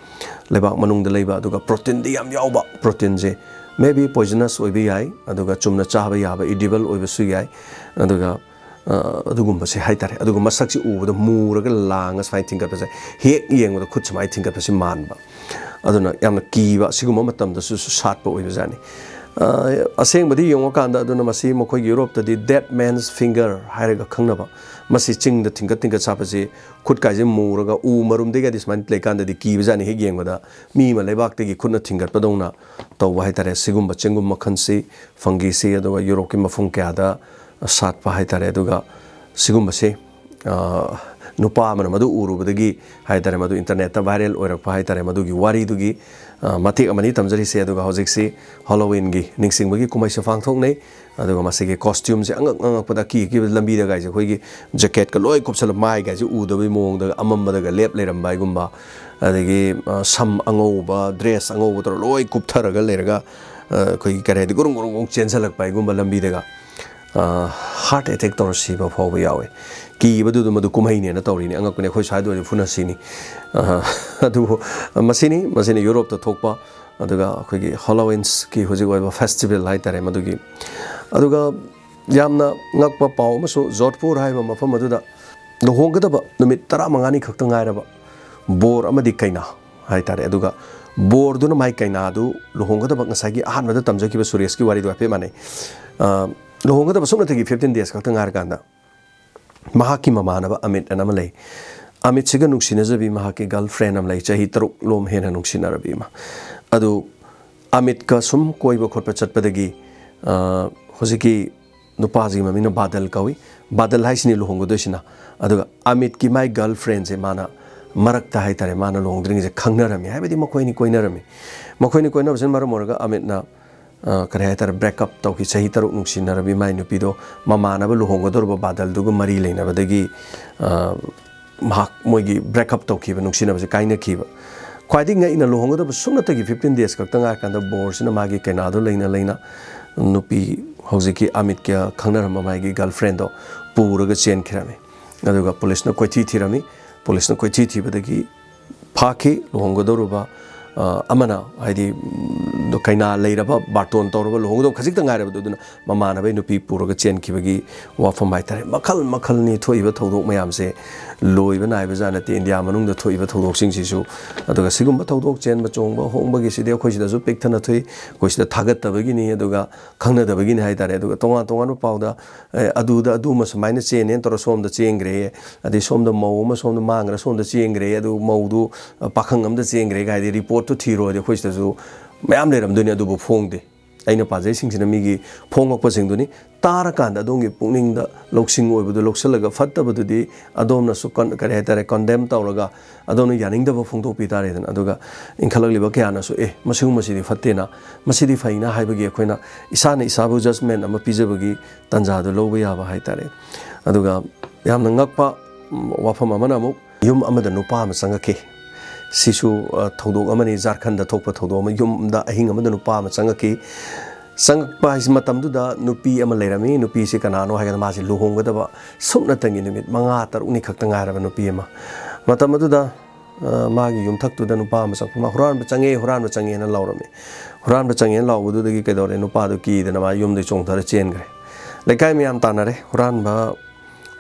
ꯂꯩꯕꯥꯛ ꯃꯅꯨꯡꯗ ꯂꯩꯕ, ꯑꯗꯨꯒ proteinꯗꯤ ꯌꯥꯝ ꯌꯥꯎꯕ꯫ Proteinꯁꯦ maybe poisonous ꯑꯣꯏꯕ ꯌꯥꯏ, ꯑꯗꯨꯒ ꯆꯨꯝꯅ ꯆꯥꯕ ꯌꯥꯕ, edible ꯑꯣꯏꯕꯁꯨ ꯌꯥꯏ꯫ ꯑꯗꯨꯒ, ꯑ, ꯑꯗꯨꯒꯨꯝꯕꯁꯦ ꯍꯥꯏꯇꯥꯔꯦ꯫ ꯑꯗꯨꯒ ꯃꯁꯛꯁꯤ ꯎꯕꯗ ꯃꯨꯔꯒ ꯂꯥꯡꯉ ꯁꯨꯃꯥꯏꯅ ꯊꯤꯡꯒꯠꯄꯁꯦ, ꯍꯦꯛ ꯌꯦꯡꯕꯗ ꯈꯨꯠ ꯁꯨꯃꯥꯏꯅ ꯊꯤꯡꯒꯠꯄꯁꯤ ꯃꯥꯟꯕ꯫ ꯑꯗꯨꯅ ꯌꯥꯝꯅ ꯀꯤꯕ, ꯑꯁꯤꯒꯨꯝꯕ ꯃꯇꯝꯗꯁꯨ ꯁꯥꯠꯄ ꯑꯣꯏꯕꯖꯥꯠꯅꯤ꯫ ꯑ, ꯑꯁꯦꯡꯕꯗꯤ ꯌꯦꯡꯉꯨꯀꯥꯟꯗ, ꯑꯗꯨꯅ ꯃꯁꯤ ꯃꯈꯣꯏꯒꯤ ꯌꯨꯔꯣꯞꯇꯗꯤ dead man's finger ꯍꯥꯏꯔꯒ ꯈꯪꯅꯕ, ꯃꯁꯤ ꯆꯤꯡꯗ ꯊꯤꯡꯒꯠ ꯊꯤꯡꯒꯠ ꯁꯥꯠꯄꯁꯤ, ꯈꯨꯠꯀꯥꯏꯁꯦ ꯃꯨꯔꯒ ꯎ ꯃꯔꯨꯝꯗꯒꯤꯗꯤ ꯁꯨꯃꯥꯏꯅ ꯂꯩꯀꯥꯟꯗꯗꯤ ꯀꯤꯕꯖꯥꯠꯅꯤ꯫ ꯍꯦꯛ ꯌꯦꯡꯕꯗ ꯃꯤ ꯑꯃ ꯂꯩꯕꯥꯛꯇꯒꯤ ꯈꯨꯠꯅ ꯊꯤꯡꯒꯠꯄꯗꯧꯅ ꯇꯧꯕ ꯍꯥꯏꯇꯥꯔꯦ꯫ ꯁꯤꯒꯨꯝꯕ ꯆꯦꯡꯒꯨꯝ ꯃꯈꯜꯁꯤ, fungiꯁꯤ, ꯑꯗꯨꯒ ꯌꯨꯔꯣꯞꯀꯤ ꯃꯐꯝ ꯀꯌꯥꯗ ꯁꯥꯠꯄ ꯍꯥꯏꯇꯥꯔꯦ꯫ ꯑꯗꯨꯒ ꯁꯤꯒꯨꯝꯕꯁꯤ, ꯑ, ꯅꯨꯄꯥ ꯑꯃꯅ ꯃꯗꯨ ꯎꯔꯨꯕꯗꯒꯤ ꯍꯥꯏ ꯇꯥꯔꯦ, ꯃꯗꯨ ꯏꯟꯇꯔꯅꯦꯠꯇ ꯚꯥꯏꯔꯦꯜ ꯑꯣꯏꯔꯛꯄ ꯍꯥꯏ ꯇꯥꯔꯦ, ꯃꯗꯨꯒꯤ ꯋꯥꯔꯤꯗꯨꯒꯤ, ꯑ, ꯃꯇꯦꯛ ꯑꯃꯅꯤ ꯇꯝꯖꯔꯤꯁꯦ꯫ ꯑꯗꯨꯒ ꯍꯧꯖꯤꯛꯁꯤ ꯍꯣꯂꯣꯋꯤꯟꯒꯤ ꯅꯤꯡꯁꯤꯡꯕꯒꯤ ꯀꯨꯝꯍꯩꯁꯨ ꯄꯥꯡꯊꯣꯛꯅꯩ꯫ ꯑꯗꯨꯒ ꯃꯁꯤꯒꯤ ꯀꯣꯁꯇ꯭ꯌꯨꯝꯁꯦ ꯑꯉꯛ ꯑꯉꯛꯄꯗ, ꯑꯀꯤ ꯑꯀꯤꯕ ꯂꯝꯕꯤꯗꯒꯥꯏꯁꯦ ꯑꯩꯈꯣꯏꯒꯤ ꯖꯦꯀꯦꯠꯀ ꯂꯣꯏ ꯀꯨꯞꯁꯜꯂ, ꯃꯥꯏꯒꯥꯏꯁꯦ ꯎꯗꯕꯩ ꯃꯑꯣꯡꯗꯒ ꯑꯃꯝꯕꯗꯒ ꯂꯦꯞ ꯂꯩꯔꯝꯕ ꯍꯥꯏꯒꯨꯝꯕ, ꯑꯗꯒꯤ, ꯑ, ꯁꯝ ꯑꯉꯧꯕ, ꯗ꯭ꯔꯦꯁ ꯑꯉꯧꯕ ꯇꯧꯔ ꯂꯣꯏ ꯀꯨꯞꯊꯔꯒ ꯂꯩꯔꯒ, ꯑ, ꯑꯩꯈꯣꯏꯒꯤ ꯀꯔꯤ ꯍꯥꯏꯗꯤ, ꯒꯨꯔꯨꯡ ꯒꯨꯔꯨꯡ ꯒꯨꯔꯨꯡ ꯆꯦꯟꯁꯜꯂꯛꯄ ꯍꯥꯏꯒꯨꯝꯕ ꯂꯝꯕꯤꯗꯒ, ꯑ, ꯍꯥꯔꯠ ꯑꯦꯇꯦꯛ ꯇꯧꯔ ꯁꯤꯕ ꯐꯥꯎꯕ ꯌꯥꯎꯋꯦ꯫ ꯀꯤꯕꯗꯨꯗ ꯃꯗꯨ ꯀꯨꯝꯍꯩꯅꯦꯅ ꯇꯧꯔꯤꯅꯤ, ꯑꯉꯛꯄꯅꯤ, ꯑꯩꯈꯣꯏ ꯁ꯭ꯋꯥꯏꯗ ꯑꯣꯏꯔꯗꯤ ꯐꯨꯅ ꯁꯤꯅꯤ꯫ ꯑ, ꯑꯗꯨꯕꯨ ꯃꯁꯤꯅꯤ, ꯃꯁꯤꯅꯤ ꯌꯨꯔꯣꯞꯇ ꯊꯣꯛꯄ, ꯑꯗꯨꯒ ꯑꯩꯈꯣꯏꯒꯤ ꯍꯣꯂꯣꯋꯤꯟꯁꯀꯤ ꯍꯧꯖꯤꯛ ꯑꯣꯏꯕ ꯐꯦꯁꯇꯤꯚꯦꯜ ꯍꯥꯏ ꯇꯥꯔꯦ ꯃꯗꯨꯒꯤ꯫ ꯑꯗꯨꯒ ꯌꯥꯝꯅ ꯉꯛꯄ ꯄꯥꯎ ꯑꯃꯁꯨ, ꯖꯣꯙꯄꯨꯔ ꯍꯥꯏꯕ ꯃꯐꯝ ꯑꯗꯨꯗ ꯂꯨꯍꯣꯡꯒꯗꯕ ꯅꯨꯃꯤꯠ ꯇꯔꯥꯃꯉꯥꯅꯤ ꯈꯛꯇ ꯉꯥꯏꯔꯕ ꯕꯣꯔ ꯑꯃꯗꯤ ꯀꯩꯅꯥ ꯍꯥꯏ ꯇꯥꯔꯦ꯫ ꯑꯗꯨꯒ ꯕꯣꯔꯗꯨꯅ ꯃꯥꯏ ꯀꯩꯅꯥꯗꯨ ꯂꯨꯍꯣꯡꯒꯗꯕ, ꯉꯁꯥꯏꯒꯤ ꯑꯍꯥꯟꯕꯗ ꯇꯝꯖꯈꯤꯕ ꯁꯨꯔꯦꯁꯀꯤ ꯋꯥꯔꯤꯗꯨ ꯍꯥꯏꯐꯦꯠ ꯃꯥꯟꯅꯩ꯫ ꯑ, ꯂꯨꯍꯣꯡꯒꯗꯕ ꯁꯨꯞꯅꯇꯒꯤ ꯐꯤꯐꯇꯤꯟ ꯗꯦꯖ ꯈꯛꯇ ꯉꯥꯏꯔꯀꯥꯟꯗ ꯃꯍꯥꯛꯀꯤ ꯃꯃꯥꯟꯅꯕ ꯑꯃꯤꯠ ꯑꯅ ꯑꯃ ꯂꯩ꯫ ꯑꯃꯤꯠꯁꯤꯒ ꯅꯨꯡꯁꯤꯅꯖꯕꯤ ꯃꯍꯥꯛꯀꯤ ꯒꯔꯜ ꯐ꯭ꯔꯦꯟ ꯑꯃ ꯂꯩ, ꯆꯍꯤ ꯇꯔꯨꯛ ꯂꯣꯝ ꯍꯦꯟꯅ ꯅꯨꯡꯁꯤꯅꯔꯕꯤ ꯑꯃ꯫ ꯑꯗꯨ ꯑꯃꯤꯠꯀ ꯁꯨꯝ ꯀꯣꯏꯕ ꯈꯣꯠꯄ ꯆꯠꯄꯗꯒꯤ, ꯑ, ꯍꯧꯖꯤꯛꯀꯤ ꯅꯨꯄꯥꯁꯤꯒꯤ ꯃꯃꯤꯡꯅ ꯕꯥꯗꯜ ꯀꯧꯏ꯫ ꯕꯥꯗꯜ ꯍꯥꯏꯁꯤꯅꯤ ꯂꯨꯍꯣꯡꯒꯗꯣꯏꯁꯤꯅ꯫ ꯑꯗꯨꯒ ꯑꯃꯤꯠꯀꯤ ꯃꯥꯏ ꯒꯔꯜ ꯐ꯭ꯔꯦꯟꯁꯦ ꯃꯥꯅ ꯃꯔꯛꯇ ꯍꯥꯏ ꯇꯥꯔꯦ, ꯃꯥꯅ ꯂꯨꯍꯣꯡꯗ꯭ꯔꯤꯉꯩꯁꯦ ꯈꯪꯅꯔꯝꯃꯤ, ꯍꯥꯏꯕꯗꯤ ꯃꯈꯣꯏꯅꯤ ꯀꯣꯏꯅꯔꯝꯃꯤ꯫ ꯃꯈꯣꯏꯅꯤ ꯀꯣꯏꯅꯕꯁꯤꯅ ꯃꯔꯝ ꯑꯣꯏꯔꯒ ꯑꯃꯤꯠꯅ, ꯑ, ꯀꯔꯤ ꯍꯥꯏ ꯇꯥꯔꯦ, ꯕ꯭ꯔꯦꯛꯑꯞ ꯇꯧꯈꯤ꯫ ꯆꯍꯤ ꯇꯔꯨꯛ ꯅꯨꯡꯁꯤꯅꯔꯕꯤ ꯃꯥꯏ ꯅꯨꯄꯤꯗꯣ ꯃꯃꯥꯟꯅꯕ ꯂꯨꯍꯣꯡꯒꯗꯧꯔꯕ ꯕꯥꯗꯜꯗꯨꯒ ꯃꯔꯤ ꯂꯩꯅꯕꯗꯒꯤ, ꯑ, ꯃꯍꯥꯛ, ꯃꯣꯏꯒꯤ ꯕ꯭ꯔꯦꯛꯑꯞ ꯇꯧꯈꯤꯕ, ꯅꯨꯡꯁꯤꯅꯕꯁꯦ ꯀꯥꯏꯅꯈꯤꯕ꯫ ꯈ꯭ꯋꯥꯏꯗꯒꯤ ꯉꯛꯏꯅ ꯂꯨꯍꯣꯡꯒꯗꯕ ꯁꯨꯞꯅꯇꯒꯤ ꯐꯤꯐꯇꯤꯟ ꯗꯦꯖ ꯈꯛꯇ ꯉꯥꯏꯔꯀꯥꯟꯗ ꯕꯣꯔꯁꯤꯅ ꯃꯥꯒꯤ ꯀꯩꯅꯥꯗꯣ ꯂꯩꯅ ꯂꯩꯅ ꯅꯨꯄꯤ ꯍꯧꯖꯤꯛꯀꯤ ꯑꯃꯤꯠꯀ ꯈꯪꯅꯔꯝꯕ ꯃꯥꯒꯤ ꯒꯔꯜ ꯐ꯭ꯔꯦꯟꯗꯣ ꯄꯨꯔꯒ ꯆꯦꯟꯈꯤꯔꯝꯃꯤ꯫ ꯑꯗꯨꯒ ꯄꯨꯂꯤꯁꯅ ꯀꯣꯏꯊꯤ ꯊꯤꯔꯝꯃꯤ꯫ ꯄꯨꯂꯤꯁꯅ ꯀꯣꯏꯊꯤ ꯊꯤꯕꯗꯒꯤ ꯐꯥꯈꯤ꯫ ꯂꯨꯍꯣꯡꯒꯗꯧꯔꯨꯕ, ꯑ, ꯑꯃꯅ, ꯍꯥꯏꯗꯤ, ꯎꯝ, ꯀꯩꯅꯥ ꯂꯩꯔꯕ, ꯕꯥꯔꯇꯣꯟ ꯇꯧꯔꯕ, ꯂꯨꯍꯣꯡꯒꯗꯧꯕ ꯈꯖꯤꯛꯇ ꯉꯥꯏꯔꯕꯗꯨ ꯑꯗꯨꯅ ꯃꯃꯥꯟꯅꯕꯩ ꯅꯨꯄꯤ ꯄꯨꯔꯒ ꯆꯦꯟꯈꯤꯕꯒꯤ ꯋꯥꯐꯝ ꯍꯥꯏꯇꯥꯔꯦ꯫ ꯃꯈꯜ ꯃꯈꯜꯅꯤ ꯊꯣꯛꯏꯕ ꯊꯧꯗꯣꯛ ꯃꯌꯥꯝꯁꯦ, ꯂꯣꯏꯕ ꯅꯥꯏꯕ ꯖꯥꯠ ꯅꯠꯇꯦ ꯏꯟꯗꯤꯌꯥ ꯃꯅꯨꯡꯗ ꯊꯣꯛꯏꯕ ꯊꯧꯗꯣꯛꯁꯤꯡꯁꯤꯁꯨ꯫ ꯑꯗꯨꯒ ꯁꯤꯒꯨꯝꯕ ꯊꯧꯗꯣꯛ ꯆꯦꯟꯕ ꯆꯣꯡꯕ ꯍꯣꯡꯕꯒꯤꯁꯤꯗꯤ ꯑꯩꯈꯣꯏ ꯁꯤꯗꯁꯨ ꯄꯤꯛ ꯊꯟꯅ ꯊꯣꯛꯏ꯫ ꯑꯩꯈꯣꯏ ꯁꯤꯗ ꯊꯥꯒꯠꯇꯕꯒꯤꯅꯤ, ꯑꯗꯨꯒ ꯈꯪꯅꯗꯕꯒꯤꯅꯤ ꯍꯥꯏꯇꯥꯔꯦ꯫ ꯑꯗꯨꯒ ꯇꯣꯉꯥꯟ ꯇꯣꯉꯥꯟꯕ ꯄꯥꯎꯗ, ꯑꯦ, ꯑꯗꯨꯗ ꯑꯗꯨꯃ ꯁꯨꯃꯥꯏꯅ ꯆꯦꯟꯅꯦꯅ ꯇꯧꯔ ꯁꯣꯝꯗ ꯆꯦꯟꯈ꯭ꯔꯦ, ꯑꯗꯩ ꯁꯣꯝꯗ ꯃꯧ ꯑꯃ ꯁꯣꯝꯗ ꯃꯥꯡꯈ꯭ꯔ ꯁꯣꯝꯗ ꯆꯦꯟꯈ꯭ꯔꯦ, ꯑꯗꯨ ꯃꯧꯗꯨ, ꯑ, ꯄꯥꯈꯪ ꯑꯃꯗ ꯆꯦꯟꯈ꯭ꯔꯦ ꯀꯥꯏꯗꯤ ꯔꯤꯄꯣꯔꯠꯇꯨ ꯊꯤꯔꯣꯗꯤ ꯑꯩꯈꯣꯏ ꯁꯤꯗꯁꯨ ꯃꯌꯥꯝ ꯂꯩꯔꯝꯗꯣꯏꯅꯤ, ꯑꯗꯨꯕꯨ ꯐꯣꯡꯗꯦ꯫ ꯑꯩꯅ ꯄꯥꯖꯩꯁꯤꯡꯁꯤꯅ ꯃꯤꯒꯤ ꯐꯣꯡꯉꯛꯄꯁꯤꯡꯗꯨꯅꯤ꯫ ꯇꯥꯔꯀꯥꯟꯗ ꯑꯗꯣꯝꯒꯤ ꯄꯨꯛꯅꯤꯡꯗ ꯂꯧꯁꯤꯡ ꯑꯣꯏꯕꯗꯨ ꯂꯧꯁꯤꯜꯂꯒ, ꯐꯠꯇꯕꯗꯨꯗꯤ ꯑꯗꯣꯝꯅꯁꯨ ꯀꯟ-, ꯀꯔꯤ ꯍꯥꯏꯇꯥꯔꯦ, condemn ꯇꯧꯔꯒ ꯑꯗꯣꯝꯅ ꯌꯥꯅꯤꯡꯗꯕ ꯐꯣꯡꯗꯣꯛꯄꯤ ꯇꯥꯔꯦꯗꯅ꯫ ꯑꯗꯨꯒ ꯏꯟꯈꯠꯂꯛꯂꯤꯕ ꯀꯌꯥꯅꯁꯨ "ꯑꯦ, ꯃꯁꯤꯒꯨꯝꯕꯁꯤꯗꯤ ꯐꯠꯇꯦꯅ, ꯃꯁꯤꯗꯤ ꯐꯩꯅ" ꯍꯥꯏꯕꯒꯤ ꯑꯩꯈꯣꯏꯅ ꯏꯁꯥꯅ ꯏꯁꯥꯕꯨ judgment ꯑꯃ ꯄꯤꯖꯕꯒꯤ ꯇꯥꯟꯖꯥꯗꯨ ꯂꯧꯕ ꯌꯥꯕ ꯍꯥꯏꯇꯥꯔꯦ꯫ ꯑꯗꯨꯒ ꯌꯥꯝꯅ ꯉꯛꯄ, ꯎꯝ, ꯋꯥꯐꯝ ꯑꯃꯅ ꯑꯃꯨꯛ ꯌꯨꯝ ꯑꯃꯗ ꯅꯨꯄꯥ ꯑꯃ ꯆꯪꯉꯛꯈꯤ꯫ ꯁꯤꯁꯨ, ꯑ, ꯊꯧꯗꯣꯛ ꯑꯃꯅꯤ, ꯖꯥꯔꯈꯟꯗ ꯊꯣꯛꯄ ꯊꯧꯗꯣꯛ ꯑꯃ꯫ ꯌꯨꯝꯗ ꯑꯍꯤꯡ ꯑꯃꯗ ꯅꯨꯄꯥ ꯑꯃ ꯆꯪꯉꯛꯈꯤ꯫ ꯆꯪꯉꯛꯄ ꯍꯥꯏꯁꯤ, ꯃꯇꯝꯗꯨꯗ ꯅꯨꯄꯤ ꯑꯃ ꯂꯩꯔꯝꯃꯤ꯫ ꯅꯨꯄꯤꯁꯤ ꯀꯅꯥꯅꯣ ꯍꯥꯏꯔꯒꯅ, ꯃꯥꯁꯤ ꯂꯨꯍꯣꯡꯒꯗꯕ ꯁꯨꯞꯅꯇꯪꯒꯤ ꯅꯨꯃꯤꯠ ꯃꯉꯥ ꯇꯔꯨꯛꯅꯤ ꯈꯛꯇ ꯉꯥꯏꯔꯕ ꯅꯨꯄꯤ ꯑꯃ꯫ ꯃꯇꯝ ꯑꯗꯨꯗ, ꯑ, ꯃꯥꯒꯤ ꯌꯨꯝꯊꯛꯇꯨꯗ ꯅꯨꯄꯥ ꯑꯃ ꯆꯪꯉꯛꯄ, ꯃꯥ "ꯍꯨꯔꯥꯟꯕ ꯆꯪꯉꯦ, ꯍꯨꯔꯥꯟꯕ ꯆꯪꯉꯦꯅ" ꯂꯥꯎꯔꯝꯃꯤ꯫ ꯍꯨꯔꯥꯟꯕ ꯆꯪꯉꯦꯅ ꯂꯥꯎꯕꯗꯨꯗꯒꯤ ꯀꯩꯗꯧꯔꯦ, ꯅꯨꯄꯥꯗꯨ ꯀꯤꯗꯅ ꯃꯥ ꯌꯨꯝꯗꯒꯤ ꯆꯣꯡꯊꯔ ꯆꯦꯟꯈ꯭ꯔꯦ꯫ ꯂꯩꯀꯥꯏ ꯃꯌꯥꯝ ꯇꯥꯟꯅꯔꯦ, "ꯍꯨꯔꯥꯟꯕ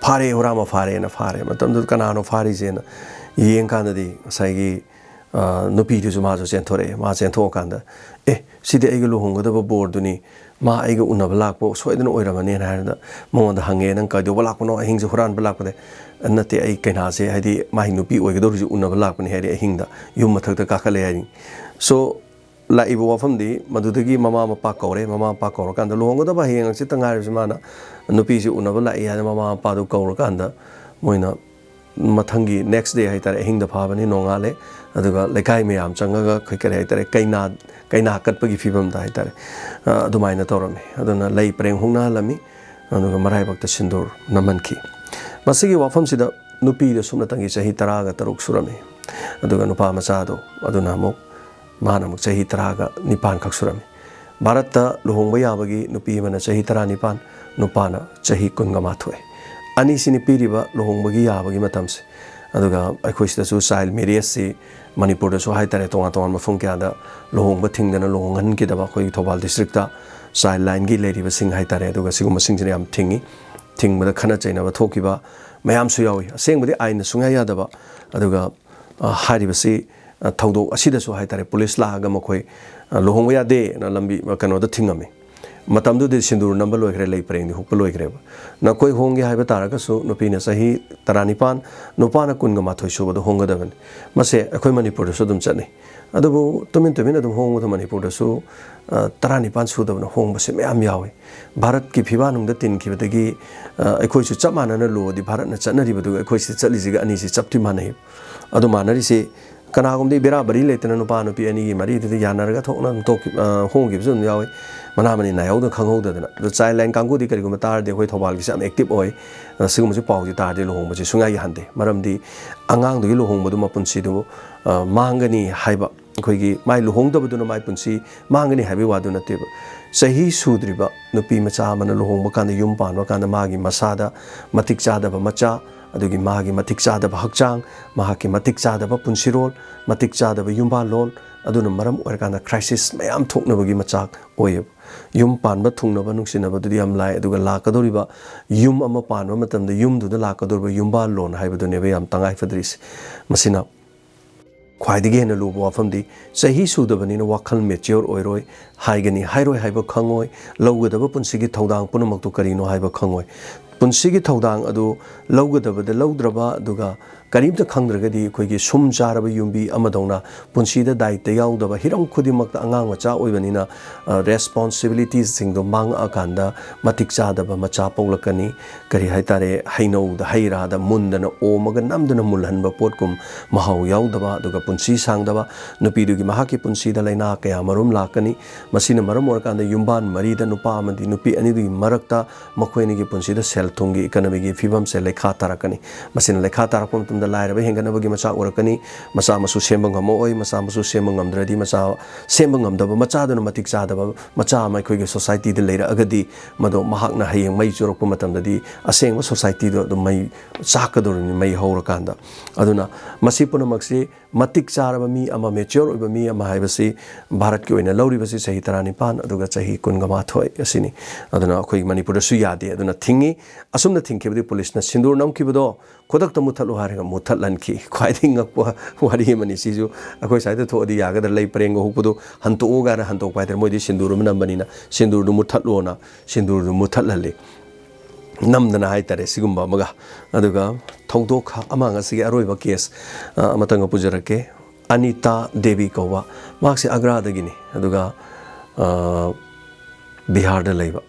ꯐꯥꯔꯦ, ꯍꯨꯔꯥꯟꯕ ꯐꯥꯔꯦꯅ" ꯐꯥꯔꯦ꯫ ꯃꯇꯝꯗꯨꯗ ꯀꯅꯥꯅꯣ ꯐꯥꯔꯤꯁꯦꯅ ꯌꯦꯡꯀꯥꯟꯗꯗꯤ ꯉꯁꯥꯏꯒꯤ, ꯑ, ꯅꯨꯄꯤꯗꯨꯁꯨ ꯃꯥꯁꯨ ꯆꯦꯟꯊꯣꯔꯛꯑꯦ꯫ ꯃꯥ ꯆꯦꯟꯊꯣꯛꯑꯀꯥꯟꯗ, "ꯑꯦ, ꯁꯤꯗꯤ ꯑꯩꯒ ꯂꯨꯍꯣꯡꯒꯗꯕ ꯕꯣꯔꯗꯨꯅꯤ, ꯃꯥ ꯑꯩꯒ ꯎꯅꯕ ꯂꯥꯛꯄ ꯁꯣꯏꯗꯅ ꯑꯣꯏꯔꯝꯃꯅꯤꯅ" ꯍꯥꯏꯔꯗ ꯃꯉꯣꯟꯗ ꯍꯪꯉꯦ, "ꯅꯪ ꯀꯩꯗꯧꯕ ꯂꯥꯛꯄꯅꯣ? ꯑꯍꯤꯡꯁꯦ ꯍꯨꯔꯥꯟꯕ ꯂꯥꯛꯄꯅꯦ?" "ꯅꯠꯇꯦ, ꯑꯩ ꯀꯩꯅꯥꯁꯦ, ꯍꯥꯏꯗꯤ ꯃꯥꯒꯤ ꯅꯨꯄꯤ ꯑꯣꯏꯒꯗꯧꯔꯤꯁꯦ ꯎꯅꯕ ꯂꯥꯛꯄꯅꯦ" ꯍꯥꯏꯔꯦ, ꯑꯍꯤꯡꯗ ꯌꯨꯝ ꯃꯊꯛꯇ ꯀꯥꯈꯠꯂꯦ ꯍꯥꯏꯔꯤ꯫ So, ꯂꯥꯛꯏꯕ ꯋꯥꯐꯝꯗꯤ ꯃꯗꯨꯗꯒꯤ ꯃꯃꯥ ꯃꯄꯥ ꯀꯧꯔꯦ꯫ ꯃꯃꯥ ꯃꯄꯥ ꯀꯧꯔꯀꯥꯟꯗ ꯂꯨꯍꯣꯡꯒꯗꯕ ꯍꯌꯦꯡ ꯍꯪꯆꯤꯠꯇ ꯉꯥꯏꯔꯤꯕꯁꯤ ꯃꯥꯅ ꯅꯨꯄꯤꯁꯤ ꯎꯅꯕ ꯂꯥꯛꯏ ꯍꯥꯏꯅ ꯃꯃꯥ ꯃꯄꯥꯗꯨ ꯀꯧꯔꯀꯥꯟꯗ ꯃꯣꯏꯅ ꯃꯊꯪꯒꯤ next day ꯍꯥꯏꯇꯥꯔꯦ, ꯑꯍꯤꯡꯗ ꯐꯥꯕꯅꯤ, ꯅꯣꯡꯉꯥꯜꯂꯦ꯫ ꯑꯗꯨꯒ ꯂꯩꯀꯥꯏ ꯃꯌꯥꯝ ꯆꯪꯉꯒ ꯑꯩꯈꯣꯏ ꯀꯔꯤ ꯍꯥꯏꯇꯥꯔꯦ, ꯀꯩꯅꯥ, ꯀꯩꯅꯥ ꯀꯠꯄꯒꯤ ꯐꯤꯕꯝꯗ ꯍꯥꯏꯇꯥꯔꯦ, ꯑ, ꯑꯗꯨꯃꯥꯏꯅ ꯇꯧꯔꯝꯃꯤ꯫ ꯑꯗꯨꯅ ꯂꯩ ꯄꯔꯦꯡ ꯍꯨꯛꯅꯍꯜꯂꯝꯃꯤ, ꯑꯗꯨꯒ ꯃꯔꯥꯏꯕꯛꯇ ꯁꯤꯟꯗꯨꯔ ꯅꯝꯍꯟꯈꯤ꯫ ꯃꯁꯤꯒꯤ ꯋꯥꯐꯝꯁꯤꯗ ꯅꯨꯄꯤꯗꯨ ꯁꯨꯞꯅꯇꯪꯒꯤ ꯆꯍꯤ ꯇꯔꯥꯒ ꯇꯔꯨꯛ ꯁꯨꯔꯝꯃꯤ, ꯑꯗꯨꯒ ꯅꯨꯄꯥ ꯃꯆꯥꯗꯣ ꯑꯗꯨꯅ ꯑꯃꯨꯛ, ꯃꯥꯅ ꯑꯃꯨꯛ ꯆꯍꯤ ꯇꯔꯥꯒ ꯅꯤꯄꯥꯟ ꯈꯛ ꯁꯨꯔꯝꯃꯤ꯫ ꯚꯥꯔꯠꯇ ꯂꯨꯍꯣꯡꯕ ꯌꯥꯕꯒꯤ ꯅꯨꯄꯤ ꯑꯃꯅ ꯆꯍꯤ ꯇꯔꯥꯅꯤꯄꯥꯟ, ꯅꯨꯄꯥꯅ ꯆꯍꯤ ꯀꯨꯟꯒ ꯃꯥꯊꯣꯏ꯫ ꯑꯅꯤꯁꯤꯅꯤ ꯄꯤꯔꯤꯕ ꯂꯨꯍꯣꯡꯕꯒꯤ ꯌꯥꯕꯒꯤ ꯃꯇꯝꯁꯦ꯫ ꯑꯗꯨꯒ ꯑꯩꯈꯣꯏ ꯁꯤꯗꯁꯨ child marriageꯁꯤ ꯃꯅꯤꯄꯨꯔꯗꯁꯨ ꯍꯥꯏꯇꯥꯔꯦ, ꯇꯣꯉꯥꯟ ꯇꯣꯉꯥꯟꯕ ꯃꯐꯝ ꯀꯌꯥꯗ ꯂꯨꯍꯣꯡꯕ ꯊꯤꯡꯗꯅ ꯂꯨꯍꯣꯡꯍꯟꯈꯤꯗꯕ ꯑꯩꯈꯣꯏꯒꯤ ꯊꯧꯕꯥꯜ districtꯇ child lineꯒꯤ ꯂꯩꯔꯤꯕꯁꯤꯡ ꯍꯥꯏꯇꯥꯔꯦ, ꯑꯗꯨꯒ ꯁꯤꯒꯨꯝꯕꯁꯤꯡꯁꯤꯅ ꯌꯥꯝ ꯊꯤꯡꯉꯤ꯫ ꯊꯤꯡꯕꯗ ꯈꯠꯅ ꯆꯩꯅꯕ ꯊꯣꯛꯈꯤꯕ ꯃꯌꯥꯝꯁꯨ ꯌꯥꯎꯏ꯫ ꯑꯁꯦꯡꯕꯗꯤ ꯑꯥꯏꯟꯅ ꯁꯨꯡꯌꯥ ꯌꯥꯗꯕ꯫ ꯑꯗꯨꯒ, ꯑ, ꯍꯥꯏꯔꯤꯕꯁꯤ, ꯑ, ꯊꯧꯗꯣꯛ ꯑꯁꯤꯗꯁꯨ ꯍꯥꯏꯇꯥꯔꯦ, ꯄꯨꯂꯤꯁ ꯂꯥꯛꯑꯒ ꯃꯈꯣꯏ, ꯑ, ꯂꯨꯍꯣꯡꯕ ꯌꯥꯗꯦꯅ ꯂꯝꯕꯤ, ꯑ, ꯀꯩꯅꯣꯗ ꯊꯤꯡꯉꯝꯃꯤ꯫ ꯃꯇꯝꯗꯨꯗꯤ ꯁꯤꯟꯗꯨꯔ ꯅꯝꯕ ꯂꯣꯏꯈ꯭ꯔꯦ, ꯂꯩ ꯄꯔꯦꯡꯗꯤ ꯍꯨꯛꯄ ꯂꯣꯏꯈ꯭ꯔꯦꯕ꯫ ꯅꯈꯣꯏ ꯍꯣꯡꯒꯦ ꯍꯥꯏꯕ ꯇꯥꯔꯒꯁꯨ ꯅꯨꯄꯤꯅ ꯆꯍꯤ ꯇꯔꯥꯅꯤꯄꯥꯟ, ꯅꯨꯄꯥꯅ ꯀꯨꯟꯒ ꯃꯥꯊꯣꯏ ꯁꯨꯕꯗ ꯍꯣꯡꯒꯗꯕꯅꯤ꯫ ꯃꯁꯦ ꯑꯩꯈꯣꯏ ꯃꯅꯤꯄꯨꯔꯗꯁꯨ ꯑꯗꯨꯝ ꯆꯠꯅꯩ꯫ ꯑꯗꯨꯕꯨ ꯇꯨꯃꯤꯟ ꯇꯨꯃꯤꯟ ꯑꯗꯨꯝ ꯍꯣꯡꯕꯗꯣ ꯃꯅꯤꯄꯨꯔꯗꯁꯨ, ꯑ, ꯇꯔꯥꯅꯤꯄꯥꯟ ꯁꯨꯗꯕꯅ ꯍꯣꯡꯕꯁꯦ ꯃꯌꯥꯝ ꯌꯥꯎꯏ꯫ ꯚꯥꯔꯠꯀꯤ ꯐꯤꯕꯥꯟꯅꯨꯡꯗ ꯇꯤꯟꯈꯤꯕꯗꯒꯤ, ꯑ, ꯑꯩꯈꯣꯏꯁꯨ ꯆꯞ ꯃꯥꯟꯅꯅ ꯂꯣꯗꯤ ꯚꯥꯔꯠꯅ ꯆꯠꯅꯔꯤꯕꯗꯨꯒ ꯑꯩꯈꯣꯏ ꯁꯤꯗ ꯆꯠꯂꯤꯁꯤꯒ ꯑꯅꯤꯁꯤ ꯆꯞꯇꯤ ꯃꯥꯟꯅꯩ꯫ ꯑꯗꯨ ꯃꯥꯟꯅꯔꯤꯁꯤ ꯀꯅꯥꯒꯨꯝꯕꯗꯤ ꯕꯦꯔꯥ ꯕꯔꯤ ꯂꯩꯇꯅ ꯅꯨꯄꯥ ꯅꯨꯄꯤ ꯑꯅꯤꯒꯤ ꯃꯔꯤꯗꯨꯗ ꯌꯥꯅꯔꯒ ꯊꯣꯛꯅ ꯑꯗꯨꯝ ꯇꯣꯛꯈꯤ-, ꯑ, ꯍꯣꯡꯈꯤꯕꯁꯨ ꯑꯗꯨꯝ ꯌꯥꯎꯏ꯫ ꯃꯅꯥ ꯃꯅꯤ ꯅꯥꯏꯍꯧꯗꯅ ꯈꯪꯍꯧꯗꯗꯅ꯫ ꯑꯗꯣ ꯆꯥꯏꯜ ꯂꯥꯏꯟ ꯀꯥꯡꯕꯨꯗꯤ ꯀꯔꯤꯒꯨꯝꯕ ꯇꯥꯔꯗꯤ ꯑꯩꯈꯣꯏ ꯊꯧꯕꯥꯜꯒꯤꯁꯦ ꯌꯥꯝ ꯑꯦꯛꯇꯤꯚ ꯑꯣꯏ꯫ ꯑ, ꯁꯤꯒꯨꯝꯕꯁꯤ ꯄꯥꯎꯁꯤ ꯇꯥꯔꯗꯤ ꯂꯨꯍꯣꯡꯕꯁꯤ ꯁꯨꯡꯌꯥ ꯌꯥꯍꯟꯗꯦ꯫ ꯃꯔꯝꯗꯤ ꯑꯉꯥꯡꯗꯨꯒꯤ ꯂꯨꯍꯣꯡꯕꯗꯨ ꯃꯄꯨꯟꯁꯤꯗꯨ, ꯑ, ꯃꯥꯡꯒꯅꯤ ꯍꯥꯏꯕ, ꯑꯩꯈꯣꯏꯒꯤ ꯃꯥꯏ ꯂꯨꯍꯣꯡꯗꯕꯗꯨꯅ ꯃꯥꯏ ꯄꯨꯟꯁꯤ ꯃꯥꯡꯒꯅꯤ ꯍꯥꯏꯕꯒꯤ ꯋꯥꯗꯨ ꯅꯠꯇꯦꯕ꯫ ꯆꯍꯤ ꯁꯨꯗ꯭ꯔꯤꯕ ꯅꯨꯄꯤ ꯃꯆꯥ ꯑꯃꯅ ꯂꯨꯍꯣꯡꯕ ꯀꯥꯟꯗ, ꯌꯨꯝ ꯄꯥꯟꯕ ꯀꯥꯟꯗ ꯃꯥꯒꯤ ꯃꯁꯥꯗ ꯃꯇꯤꯛ ꯆꯥꯗꯕ ꯃꯆꯥ, ꯑꯗꯨꯒꯤ ꯃꯥꯒꯤ ꯃꯇꯤꯛ ꯆꯥꯗꯕ ꯍꯛꯆꯥꯡ, ꯃꯍꯥꯛꯀꯤ ꯃꯇꯤꯛ ꯆꯥꯗꯕ ꯄꯨꯟꯁꯤꯔꯣꯜ, ꯃꯇꯤꯛ ꯆꯥꯗꯕ ꯌꯨꯝꯕꯥꯜꯂꯣꯟ, ꯑꯗꯨꯅ ꯃꯔꯝ ꯑꯣꯏꯔꯀꯥꯟꯗ ꯀ꯭ꯔꯥꯏꯁꯤꯁ ꯃꯌꯥꯝ ꯊꯣꯛꯅꯕꯒꯤ ꯃꯆꯥꯛ ꯑꯣꯏꯌꯦꯕ꯫ ꯌꯨꯝ ꯄꯥꯟꯕ ꯊꯨꯡꯅꯕ ꯅꯨꯡꯁꯤꯅꯕꯗꯨꯗꯤ ꯌꯥꯝ ꯂꯥꯏ, ꯑꯗꯨꯒ ꯂꯥꯛꯀꯗꯧꯔꯤꯕ ꯌꯨꯝ ꯑꯃ ꯄꯥꯟꯕ ꯃꯇꯝꯗ ꯌꯨꯝꯗꯨꯗ ꯂꯥꯛꯀꯗꯧꯔꯤꯕ ꯌꯨꯝꯕꯥꯜꯂꯣꯟ ꯍꯥꯏꯕꯗꯨꯅꯦꯕ ꯌꯥꯝ ꯇꯉꯥꯏ ꯐꯗ꯭ꯔꯤꯁꯦ꯫ ꯃꯁꯤꯅ ꯈ꯭ꯋꯥꯏꯗꯒꯤ ꯍꯦꯟꯅ ꯂꯨꯕ ꯋꯥꯐꯝꯗꯤ ꯆꯍꯤ ꯁꯨꯗꯕꯅꯤꯅ ꯋꯥꯈꯜ ꯃꯦꯆ꯭ꯌꯣꯔ ꯑꯣꯏꯔꯣꯏ, ꯍꯥꯏꯒꯅꯤ ꯍꯥꯏꯔꯣꯏ ꯍꯥꯏꯕ ꯈꯪꯉꯣꯏ, ꯂꯧꯒꯗꯕ ꯄꯨꯟꯁꯤꯒꯤ ꯊꯧꯗꯥꯡ ꯄꯨꯝꯅꯃꯛꯇꯨ ꯀꯔꯤꯅꯣ ꯍꯥꯏꯕ ꯈꯪꯉꯣꯏ꯫ ꯄꯨꯟꯁꯤꯒꯤ ꯊꯧꯗꯥꯡ ꯑꯗꯨ ꯂꯧꯒꯗꯕꯗ ꯂꯧꯗ꯭ꯔꯕ, ꯑꯗꯨꯒ ꯀꯔꯤꯝꯇ ꯈꯪꯗ꯭ꯔꯒꯗꯤ ꯑꯩꯈꯣꯏꯒꯤ ꯁꯨꯝ ꯆꯥꯔꯕ ꯌꯨꯝꯕꯤ ꯑꯃꯗꯧꯅ ꯄꯨꯟꯁꯤꯗ ꯗꯥꯏꯇ ꯌꯥꯎꯗꯕ, ꯍꯤꯔꯝ ꯈꯨꯗꯤꯡꯃꯛꯇ ꯑꯉꯥꯡ ꯃꯆꯥ ꯑꯣꯏꯕꯅꯤꯅ, ꯑ, ꯔꯦꯁꯄꯣꯟꯁꯤꯕꯤꯂꯤꯇꯤꯁꯁꯤꯡꯗꯣ ꯃꯥꯡꯉꯛꯑꯀꯥꯟꯗ ꯃꯇꯤꯛ ꯆꯥꯗꯕ ꯃꯆꯥ ꯄꯣꯛꯂꯛꯀꯅꯤ꯫ ꯀꯔꯤ ꯍꯥꯏꯇꯥꯔꯦ, ꯍꯩꯅꯧꯗ ꯍꯩ ꯔꯥꯗ ꯃꯨꯟꯗꯅ ꯑꯣꯝꯃꯒ ꯅꯝꯗꯅ ꯃꯨꯜꯍꯟꯕ ꯄꯣꯠꯀꯨꯝ ꯃꯍꯥꯎ ꯌꯥꯎꯗꯕ, ꯑꯗꯨꯒ ꯄꯨꯟꯁꯤ ꯁꯥꯡꯗꯕ꯫ ꯅꯨꯄꯤꯗꯨꯒꯤ ꯃꯍꯥꯛꯀꯤ ꯄꯨꯟꯁꯤꯗ ꯂꯥꯏꯅꯥ ꯀꯌꯥ ꯃꯔꯨꯝ ꯂꯥꯛꯀꯅꯤ꯫ ꯃꯁꯤꯅ ꯃꯔꯝ ꯑꯣꯏꯔꯀꯥꯟꯗ ꯌꯨꯝꯕꯥꯟ ꯃꯔꯤꯗ ꯅꯨꯄꯥ ꯑꯃꯗꯤ ꯅꯨꯄꯤ ꯑꯅꯤꯗꯨꯒꯤ ꯃꯔꯛꯇ ꯃꯈꯣꯏ ꯑꯅꯤꯒꯤ ꯄꯨꯟꯁꯤꯗ ꯁꯦꯜ ꯊꯨꯝꯒꯤ, ꯏꯀꯅꯃꯤꯒꯤ ꯐꯤꯕꯝꯁꯦ ꯂꯩꯈꯥ ꯇꯥꯔꯛꯀꯅꯤ꯫ ꯃꯁꯤꯅ ꯂꯩꯈꯥ ꯇꯥꯔꯛꯄ ꯃꯇꯝꯗ ꯂꯥꯏꯔꯕ ꯍꯦꯟꯒꯠꯅꯕꯒꯤ ꯃꯆꯥꯛ ꯑꯣꯏꯔꯛꯀꯅꯤ꯫ ꯃꯆꯥ ꯃꯁꯨ ꯁꯦꯝꯕ ꯉꯝꯃꯛꯑꯣꯏ꯫ ꯃꯆꯥ ꯃꯁꯨ ꯁꯦꯝꯕ ꯉꯝꯗ꯭ꯔꯗꯤ ꯃꯆꯥ ꯁꯦꯝꯕ ꯉꯝꯗꯕ ꯃꯆꯥꯗꯨꯅ ꯃꯇꯤꯛ ꯆꯥꯗꯕ ꯃꯆꯥ ꯑꯃ ꯑꯩꯈꯣꯏꯒꯤ ꯁꯣꯁꯥꯏꯇꯤꯗ ꯂꯩꯔꯛꯑꯒꯗꯤ, ꯃꯗꯣ ꯃꯍꯥꯛꯅ ꯍꯌꯦꯡ ꯃꯩ ꯆꯨꯔꯛꯄ ꯃꯇꯝꯗꯗꯤ ꯑꯁꯦꯡꯕ ꯁꯣꯁꯥꯏꯇꯤꯗꯣ ꯑꯗꯨꯝ ꯃꯩ ꯆꯥꯛꯀꯗꯧꯔꯤꯕꯅꯤ, ꯃꯩ ꯍꯧꯔꯀꯥꯟꯗ꯫ ꯑꯗꯨꯅ ꯃꯁꯤ ꯄꯨꯝꯅꯃꯛꯁꯤ ꯃꯇꯤꯛ ꯆꯥꯔꯕ ꯃꯤ ꯑꯃ, mature ꯑꯣꯏꯕ ꯃꯤ ꯑꯃ ꯍꯥꯏꯕꯁꯤ ꯚꯥꯔꯠꯀꯤ ꯑꯣꯏꯅ ꯂꯧꯔꯤꯕꯁꯤ ꯆꯍꯤ ꯇꯔꯥꯅꯤꯄꯥꯟ ꯑꯗꯨꯒ ꯆꯍꯤ ꯀꯨꯟꯒ ꯃꯥꯊꯣꯏ ꯑꯁꯤꯅꯤ꯫ ꯑꯗꯨꯅ ꯑꯩꯈꯣꯏꯒꯤ ꯃꯅꯤꯄꯨꯔꯗꯁꯨ ꯌꯥꯗꯦ꯫ ꯑꯗꯨꯅ ꯊꯤꯡꯉꯤ꯫ ꯑꯁꯨꯝꯅ ꯊꯤꯡꯈꯤꯕꯗꯤ ꯄꯨꯂꯤꯁꯅ ꯁꯤꯟꯗꯨꯔ ꯅꯝꯈꯤꯕꯗꯣ ꯈꯨꯗꯛꯇ ꯃꯨꯠꯊꯠꯂꯨ ꯍꯥꯏꯔꯒ ꯃꯨꯠꯊꯠꯍꯟꯈꯤ꯫ ꯈ꯭ꯋꯥꯏꯗꯒꯤ ꯉꯛꯄ ꯋꯥꯔꯤ ꯑꯃꯅꯤ ꯁꯤꯁꯨ꯫ ꯑꯩꯈꯣꯏ ꯁ꯭ꯋꯥꯏꯗ ꯊꯣꯛꯑꯗꯤ ꯌꯥꯒꯗ꯭ꯔꯥ? ꯂꯩ ꯄꯔꯦꯡꯒ ꯍꯨꯛꯄꯗꯣ ꯍꯟꯇꯣꯛꯎ ꯀꯥꯏꯅ ꯍꯟꯇꯣꯛꯄ ꯍꯥꯏꯇꯥꯔꯦ꯫ ꯃꯣꯏꯗꯤ ꯁꯤꯟꯗꯨꯔ ꯑꯃ ꯅꯝꯕꯅꯤꯅ ꯁꯤꯟꯗꯨꯔꯗꯨ ꯃꯨꯠꯊꯠꯂꯣꯅ ꯁꯤꯟꯗꯨꯔꯗꯨ ꯃꯨꯠꯊꯠꯍꯜꯂꯤ꯫ ꯅꯝꯗꯅ ꯍꯥꯏꯇꯥꯔꯦ꯫ ꯁꯤꯒꯨꯝꯕ ꯑꯃꯒ, ꯑꯗꯨꯒ ꯊꯧꯗꯣꯛ ꯑꯃ, ꯉꯁꯤꯒꯤ ꯑꯔꯣꯏꯕ case, ꯑ, ꯑꯃꯇꯪꯒ ꯄꯨꯖꯔꯛꯀꯦ꯫ ꯑꯅꯤꯇꯥ ꯗꯦꯕꯤ ꯀꯧꯕ, ꯃꯍꯥꯛꯁꯦ ꯑꯒ꯭ꯔꯥꯗꯒꯤꯅꯤ, ꯑꯗꯨꯒ, ꯑ, ꯕꯤꯍꯥꯔꯗ ꯂꯩꯕ꯫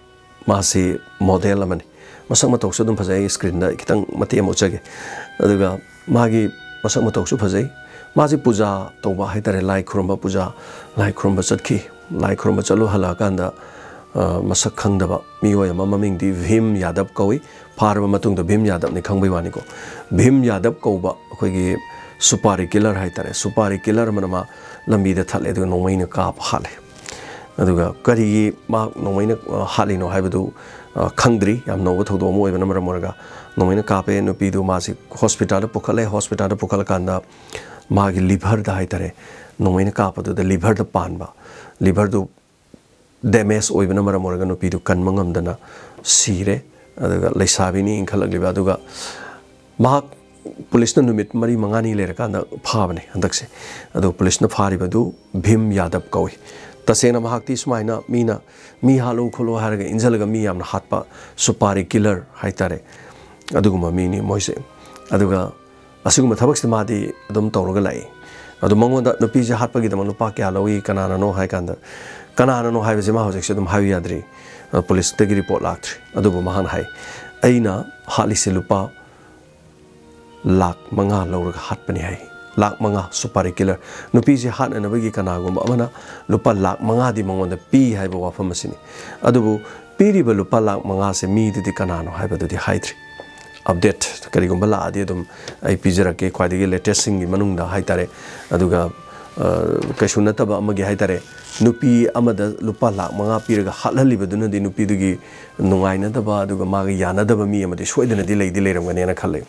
ꯃꯥꯁꯤ model ꯑꯃꯅꯤ꯫ ꯃꯁꯛ ꯃꯇꯧꯁꯨ ꯑꯗꯨꯝ ꯐꯖꯩ, ꯑꯩ screenꯗ ꯈꯤꯇꯪ ꯃꯇꯦꯛ ꯑꯃ ꯎꯠꯆꯒꯦ꯫ ꯑꯗꯨꯒ ꯃꯥꯒꯤ ꯃꯁꯛ ꯃꯇꯧꯁꯨ ꯐꯖꯩ꯫ ꯃꯥꯁꯤ ꯄꯨꯖꯥ ꯇꯧꯕ ꯍꯥꯏꯇꯥꯔꯦ, ꯂꯥꯏ ꯈꯨꯔꯨꯝꯕ, ꯄꯨꯖꯥ, ꯂꯥꯏ ꯈꯨꯔꯨꯝꯕ ꯆꯠꯈꯤ꯫ ꯂꯥꯏ ꯈꯨꯔꯨꯝꯕ ꯆꯠꯂꯨ ꯍꯜꯂꯛꯑꯀꯥꯟꯗ, ꯑ, ꯃꯁꯛ ꯈꯪꯗꯕ ꯃꯤꯑꯣꯏ ꯑꯃ, ꯃꯃꯤꯡꯗꯤ ꯚꯤꯝ ꯌꯥꯗꯕ ꯀꯧꯏ, ꯐꯥꯔꯕ ꯃꯇꯨꯡꯗ ꯚꯤꯝ ꯌꯥꯗꯕꯅꯤ ꯈꯪꯕꯩ ꯋꯥꯅꯤꯀꯣ꯫ ꯚꯤꯝ ꯌꯥꯗꯕ ꯀꯧꯕ ꯑꯩꯈꯣꯏꯒꯤ ꯁꯨꯄꯥꯔꯤ killer ꯍꯥꯏꯇꯥꯔꯦ, ꯁꯨꯄꯥꯔꯤ killer ꯑꯃꯅ ꯃꯥ ꯂꯝꯕꯤꯗ ꯊꯠꯂꯦ, ꯑꯗꯨꯒ ꯅꯣꯡꯃꯩꯅ ꯀꯥꯞꯄ ꯍꯥꯠꯂꯦ꯫ ꯑꯗꯨꯒ ꯀꯔꯤꯒꯤ ꯃꯥ ꯅꯣꯡꯃꯩꯅ, ꯑ, ꯍꯥꯠꯂꯤꯅꯣ ꯍꯥꯏꯕꯗꯨ, ꯑ, ꯈꯪꯗ꯭ꯔꯤ꯫ ꯌꯥꯝ ꯅꯧꯕ ꯊꯧꯗꯣꯛ ꯑꯃ ꯑꯣꯏꯕꯅ ꯃꯔꯝ ꯑꯣꯏꯔꯒ ꯅꯣꯡꯃꯩꯅ ꯀꯥꯞꯄꯦ꯫ ꯅꯨꯄꯤꯗꯨ ꯃꯥꯁꯤ hospitalꯗ ꯄꯨꯈꯠꯂꯦ꯫ Hospitalꯗ ꯄꯨꯈꯠꯂꯀꯥꯟꯗ ꯃꯥꯒꯤ liverꯗ ꯍꯥꯏꯇꯥꯔꯦ, ꯅꯣꯡꯃꯩꯅ ꯀꯥꯞꯄꯗꯨꯗ liverꯗ ꯄꯥꯟꯕ, liverꯗꯨ damage ꯑꯣꯏꯕꯅ ꯃꯔꯝ ꯑꯣꯏꯔꯒ ꯅꯨꯄꯤꯗꯨ ꯀꯟꯕ ꯉꯝꯗꯅ ꯁꯤꯔꯦ꯫ ꯑꯗꯨꯒ ꯂꯩꯁꯥꯕꯤꯅꯤ ꯏꯟꯈꯠꯂꯛꯂꯤꯕ꯫ ꯑꯗꯨꯒ ꯃꯍꯥꯛ ꯄꯨꯂꯤꯁꯅ ꯅꯨꯃꯤꯠ ꯃꯔꯤ ꯃꯉꯥꯅꯤ ꯂꯩꯔꯀꯥꯟꯗ ꯐꯥꯕꯅꯦ ꯍꯟꯗꯛꯁꯦ꯫ ꯑꯗꯣ ꯄꯨꯂꯤꯁꯅ ꯐꯥꯔꯤꯕꯗꯨ ꯚꯤꯝ ꯌꯥꯗꯕ ꯀꯧꯏ꯫ ꯇꯁꯦꯡꯅ ꯃꯍꯥꯛꯇꯤ ꯁꯨꯃꯥꯏꯅ ꯃꯤꯅ ꯃꯤ ꯍꯥꯠꯂꯨ ꯈꯣꯠꯂꯨ ꯍꯥꯏꯔꯒ ꯏꯟꯁꯤꯜꯂꯒ ꯃꯤ ꯌꯥꯝꯅ ꯍꯥꯠꯄ ꯁꯨꯄꯥꯔꯤ killer ꯍꯥꯏꯇꯥꯔꯦ, ꯑꯗꯨꯒꯨꯝꯕ ꯃꯤꯅꯤ ꯃꯣꯏꯁꯦ꯫ ꯑꯗꯨꯒ ꯑꯁꯤꯒꯨꯝꯕ ꯊꯕꯛꯁꯤꯗ ꯃꯥꯗꯤ ꯑꯗꯨꯝ ꯇꯧꯔꯒ ꯂꯥꯛꯏ꯫ ꯑꯗꯣ ꯃꯉꯣꯟꯗ ꯅꯨꯄꯤꯁꯦ ꯍꯥꯠꯄꯒꯤꯗꯃꯛ ꯂꯨꯄꯥ ꯀꯌꯥ ꯂꯧꯏ, ꯀꯅꯥꯅꯅꯣ ꯍꯥꯏ ꯀꯥꯟꯗ, ꯀꯅꯥꯅꯅꯣ ꯍꯥꯏꯕꯁꯦ ꯃꯥ ꯍꯧꯖꯤꯛꯁꯦ ꯑꯗꯨꯝ ꯍꯥꯏꯕ ꯌꯥꯗ꯭ꯔꯤ꯫ ꯑ, ꯄꯨꯂꯤꯁꯇꯒꯤ report ꯂꯥꯛꯇ꯭ꯔꯤ꯫ ꯑꯗꯨꯕꯨ ꯃꯍꯥꯛꯅ ꯍꯥꯏ, "ꯑꯩꯅ ꯍꯥꯠꯂꯤꯁꯦ ꯂꯨꯄꯥ ꯂꯥꯛ ꯃꯉꯥ ꯂꯧꯔꯒ ꯍꯥꯠꯄꯅꯤ" ꯍꯥꯏ꯫ ꯂꯥꯛ ꯃꯉꯥ, ꯁꯨꯄꯥꯔꯤ killer꯫ ꯅꯨꯄꯤꯁꯦ ꯍꯥꯠꯅꯅꯕꯒꯤ ꯀꯅꯥꯒꯨꯝꯕ ꯑꯃꯅ ꯂꯨꯄꯥ ꯂꯥꯛ ꯃꯉꯥꯗꯤ ꯃꯉꯣꯟꯗ ꯄꯤ ꯍꯥꯏꯕ ꯋꯥꯐꯝ ꯑꯁꯤꯅꯤ꯫ ꯑꯗꯨꯕꯨ ꯄꯤꯔꯤꯕ ꯂꯨꯄꯥ ꯂꯥꯛ ꯃꯉꯥꯁꯦ ꯃꯤꯗꯨꯗꯤ ꯀꯅꯥꯅꯣ ꯍꯥꯏꯕꯗꯨꯗꯤ ꯍꯥꯏꯗ꯭ꯔꯤ꯫ Update ꯀꯔꯤꯒꯨꯝꯕ ꯂꯥꯛꯑꯗꯤ ꯑꯗꯨꯝ ꯑꯩ ꯄꯤꯖꯔꯛꯀꯦ, ꯈ꯭ꯋꯥꯏꯗꯒꯤ latestꯁꯤꯡꯒꯤ ꯃꯅꯨꯡꯗ ꯍꯥꯏꯇꯥꯔꯦ꯫ ꯑꯗꯨꯒ, ꯑ, ꯀꯩꯁꯨ ꯅꯠꯇꯕ ꯑꯃꯒꯤ ꯍꯥꯏꯇꯥꯔꯦ, ꯅꯨꯄꯤ ꯑꯃꯗ ꯂꯨꯄꯥ ꯂꯥꯛ ꯃꯉꯥ ꯄꯤꯔꯒ ꯍꯥꯠꯍꯜꯂꯤꯕꯗꯨꯅꯗꯤ ꯅꯨꯄꯤꯗꯨꯒꯤ ꯅꯨꯡꯉꯥꯏꯅꯗꯕ, ꯑꯗꯨꯒ ꯃꯥꯒ ꯌꯥꯅꯗꯕ ꯃꯤ ꯑꯃꯗꯤ ꯁꯣꯏꯗꯅꯗꯤ ꯂꯩꯗꯤ ꯂꯩꯔꯝꯒꯅꯦꯅ ꯈꯜꯂꯦ꯫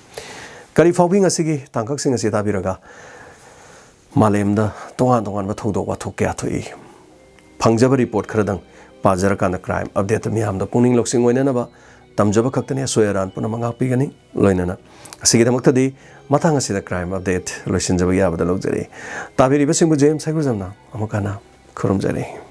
ꯀꯔꯤ ꯐꯥꯎꯕꯤ ꯉꯁꯤꯒꯤ ꯇꯥꯡꯀꯛꯁꯤꯡ ꯑꯁꯤ ꯇꯥꯕꯤꯔꯒ? ꯃꯥꯂꯦꯝꯗ ꯇꯣꯉꯥꯟ ꯇꯣꯉꯥꯟꯕ ꯊꯧꯗꯣꯛ ꯋꯥꯊꯣꯛ ꯀꯌꯥ ꯊꯣꯛꯏ꯫ ꯐꯪꯖꯕ ꯔꯤꯄꯣꯔꯠ ꯈꯔꯗꯪ ꯄꯥꯖꯔꯀꯥꯟꯗ ꯀ꯭ꯔꯥꯏꯝ ꯑꯞꯗꯦꯠꯇ ꯃꯤꯌꯥꯝꯗ ꯄꯨꯛꯅꯤꯡ ꯂꯧꯁꯤꯡ ꯑꯣꯏꯅꯅꯕ ꯇꯝꯖꯕ ꯈꯛꯇꯅꯤ꯫ ꯑꯁꯣꯏ ꯑꯔꯥꯟ ꯄꯨꯝꯅꯃꯛ ꯉꯥꯛꯄꯤꯒꯅꯤ꯫ ꯂꯣꯏꯅꯅ ꯑꯁꯤꯒꯤꯗꯃꯛꯇꯗꯤ ꯃꯇꯥꯡ ꯑꯁꯤꯗ ꯀ꯭ꯔꯥꯏꯝ ꯑꯞꯗꯦꯠ ꯂꯣꯏꯁꯤꯟꯖꯕ ꯌꯥꯕꯗ ꯂꯧꯖꯔꯤ꯫ ꯇꯥꯕꯤꯔꯤꯕꯁꯤꯡꯕꯨ ꯖꯦ ꯑꯦꯝ ꯁꯥꯏꯈꯨꯖꯝꯅ ꯑꯃꯨꯛ ꯍꯟꯅ ꯈꯨꯔꯨꯝꯖꯔꯤ꯫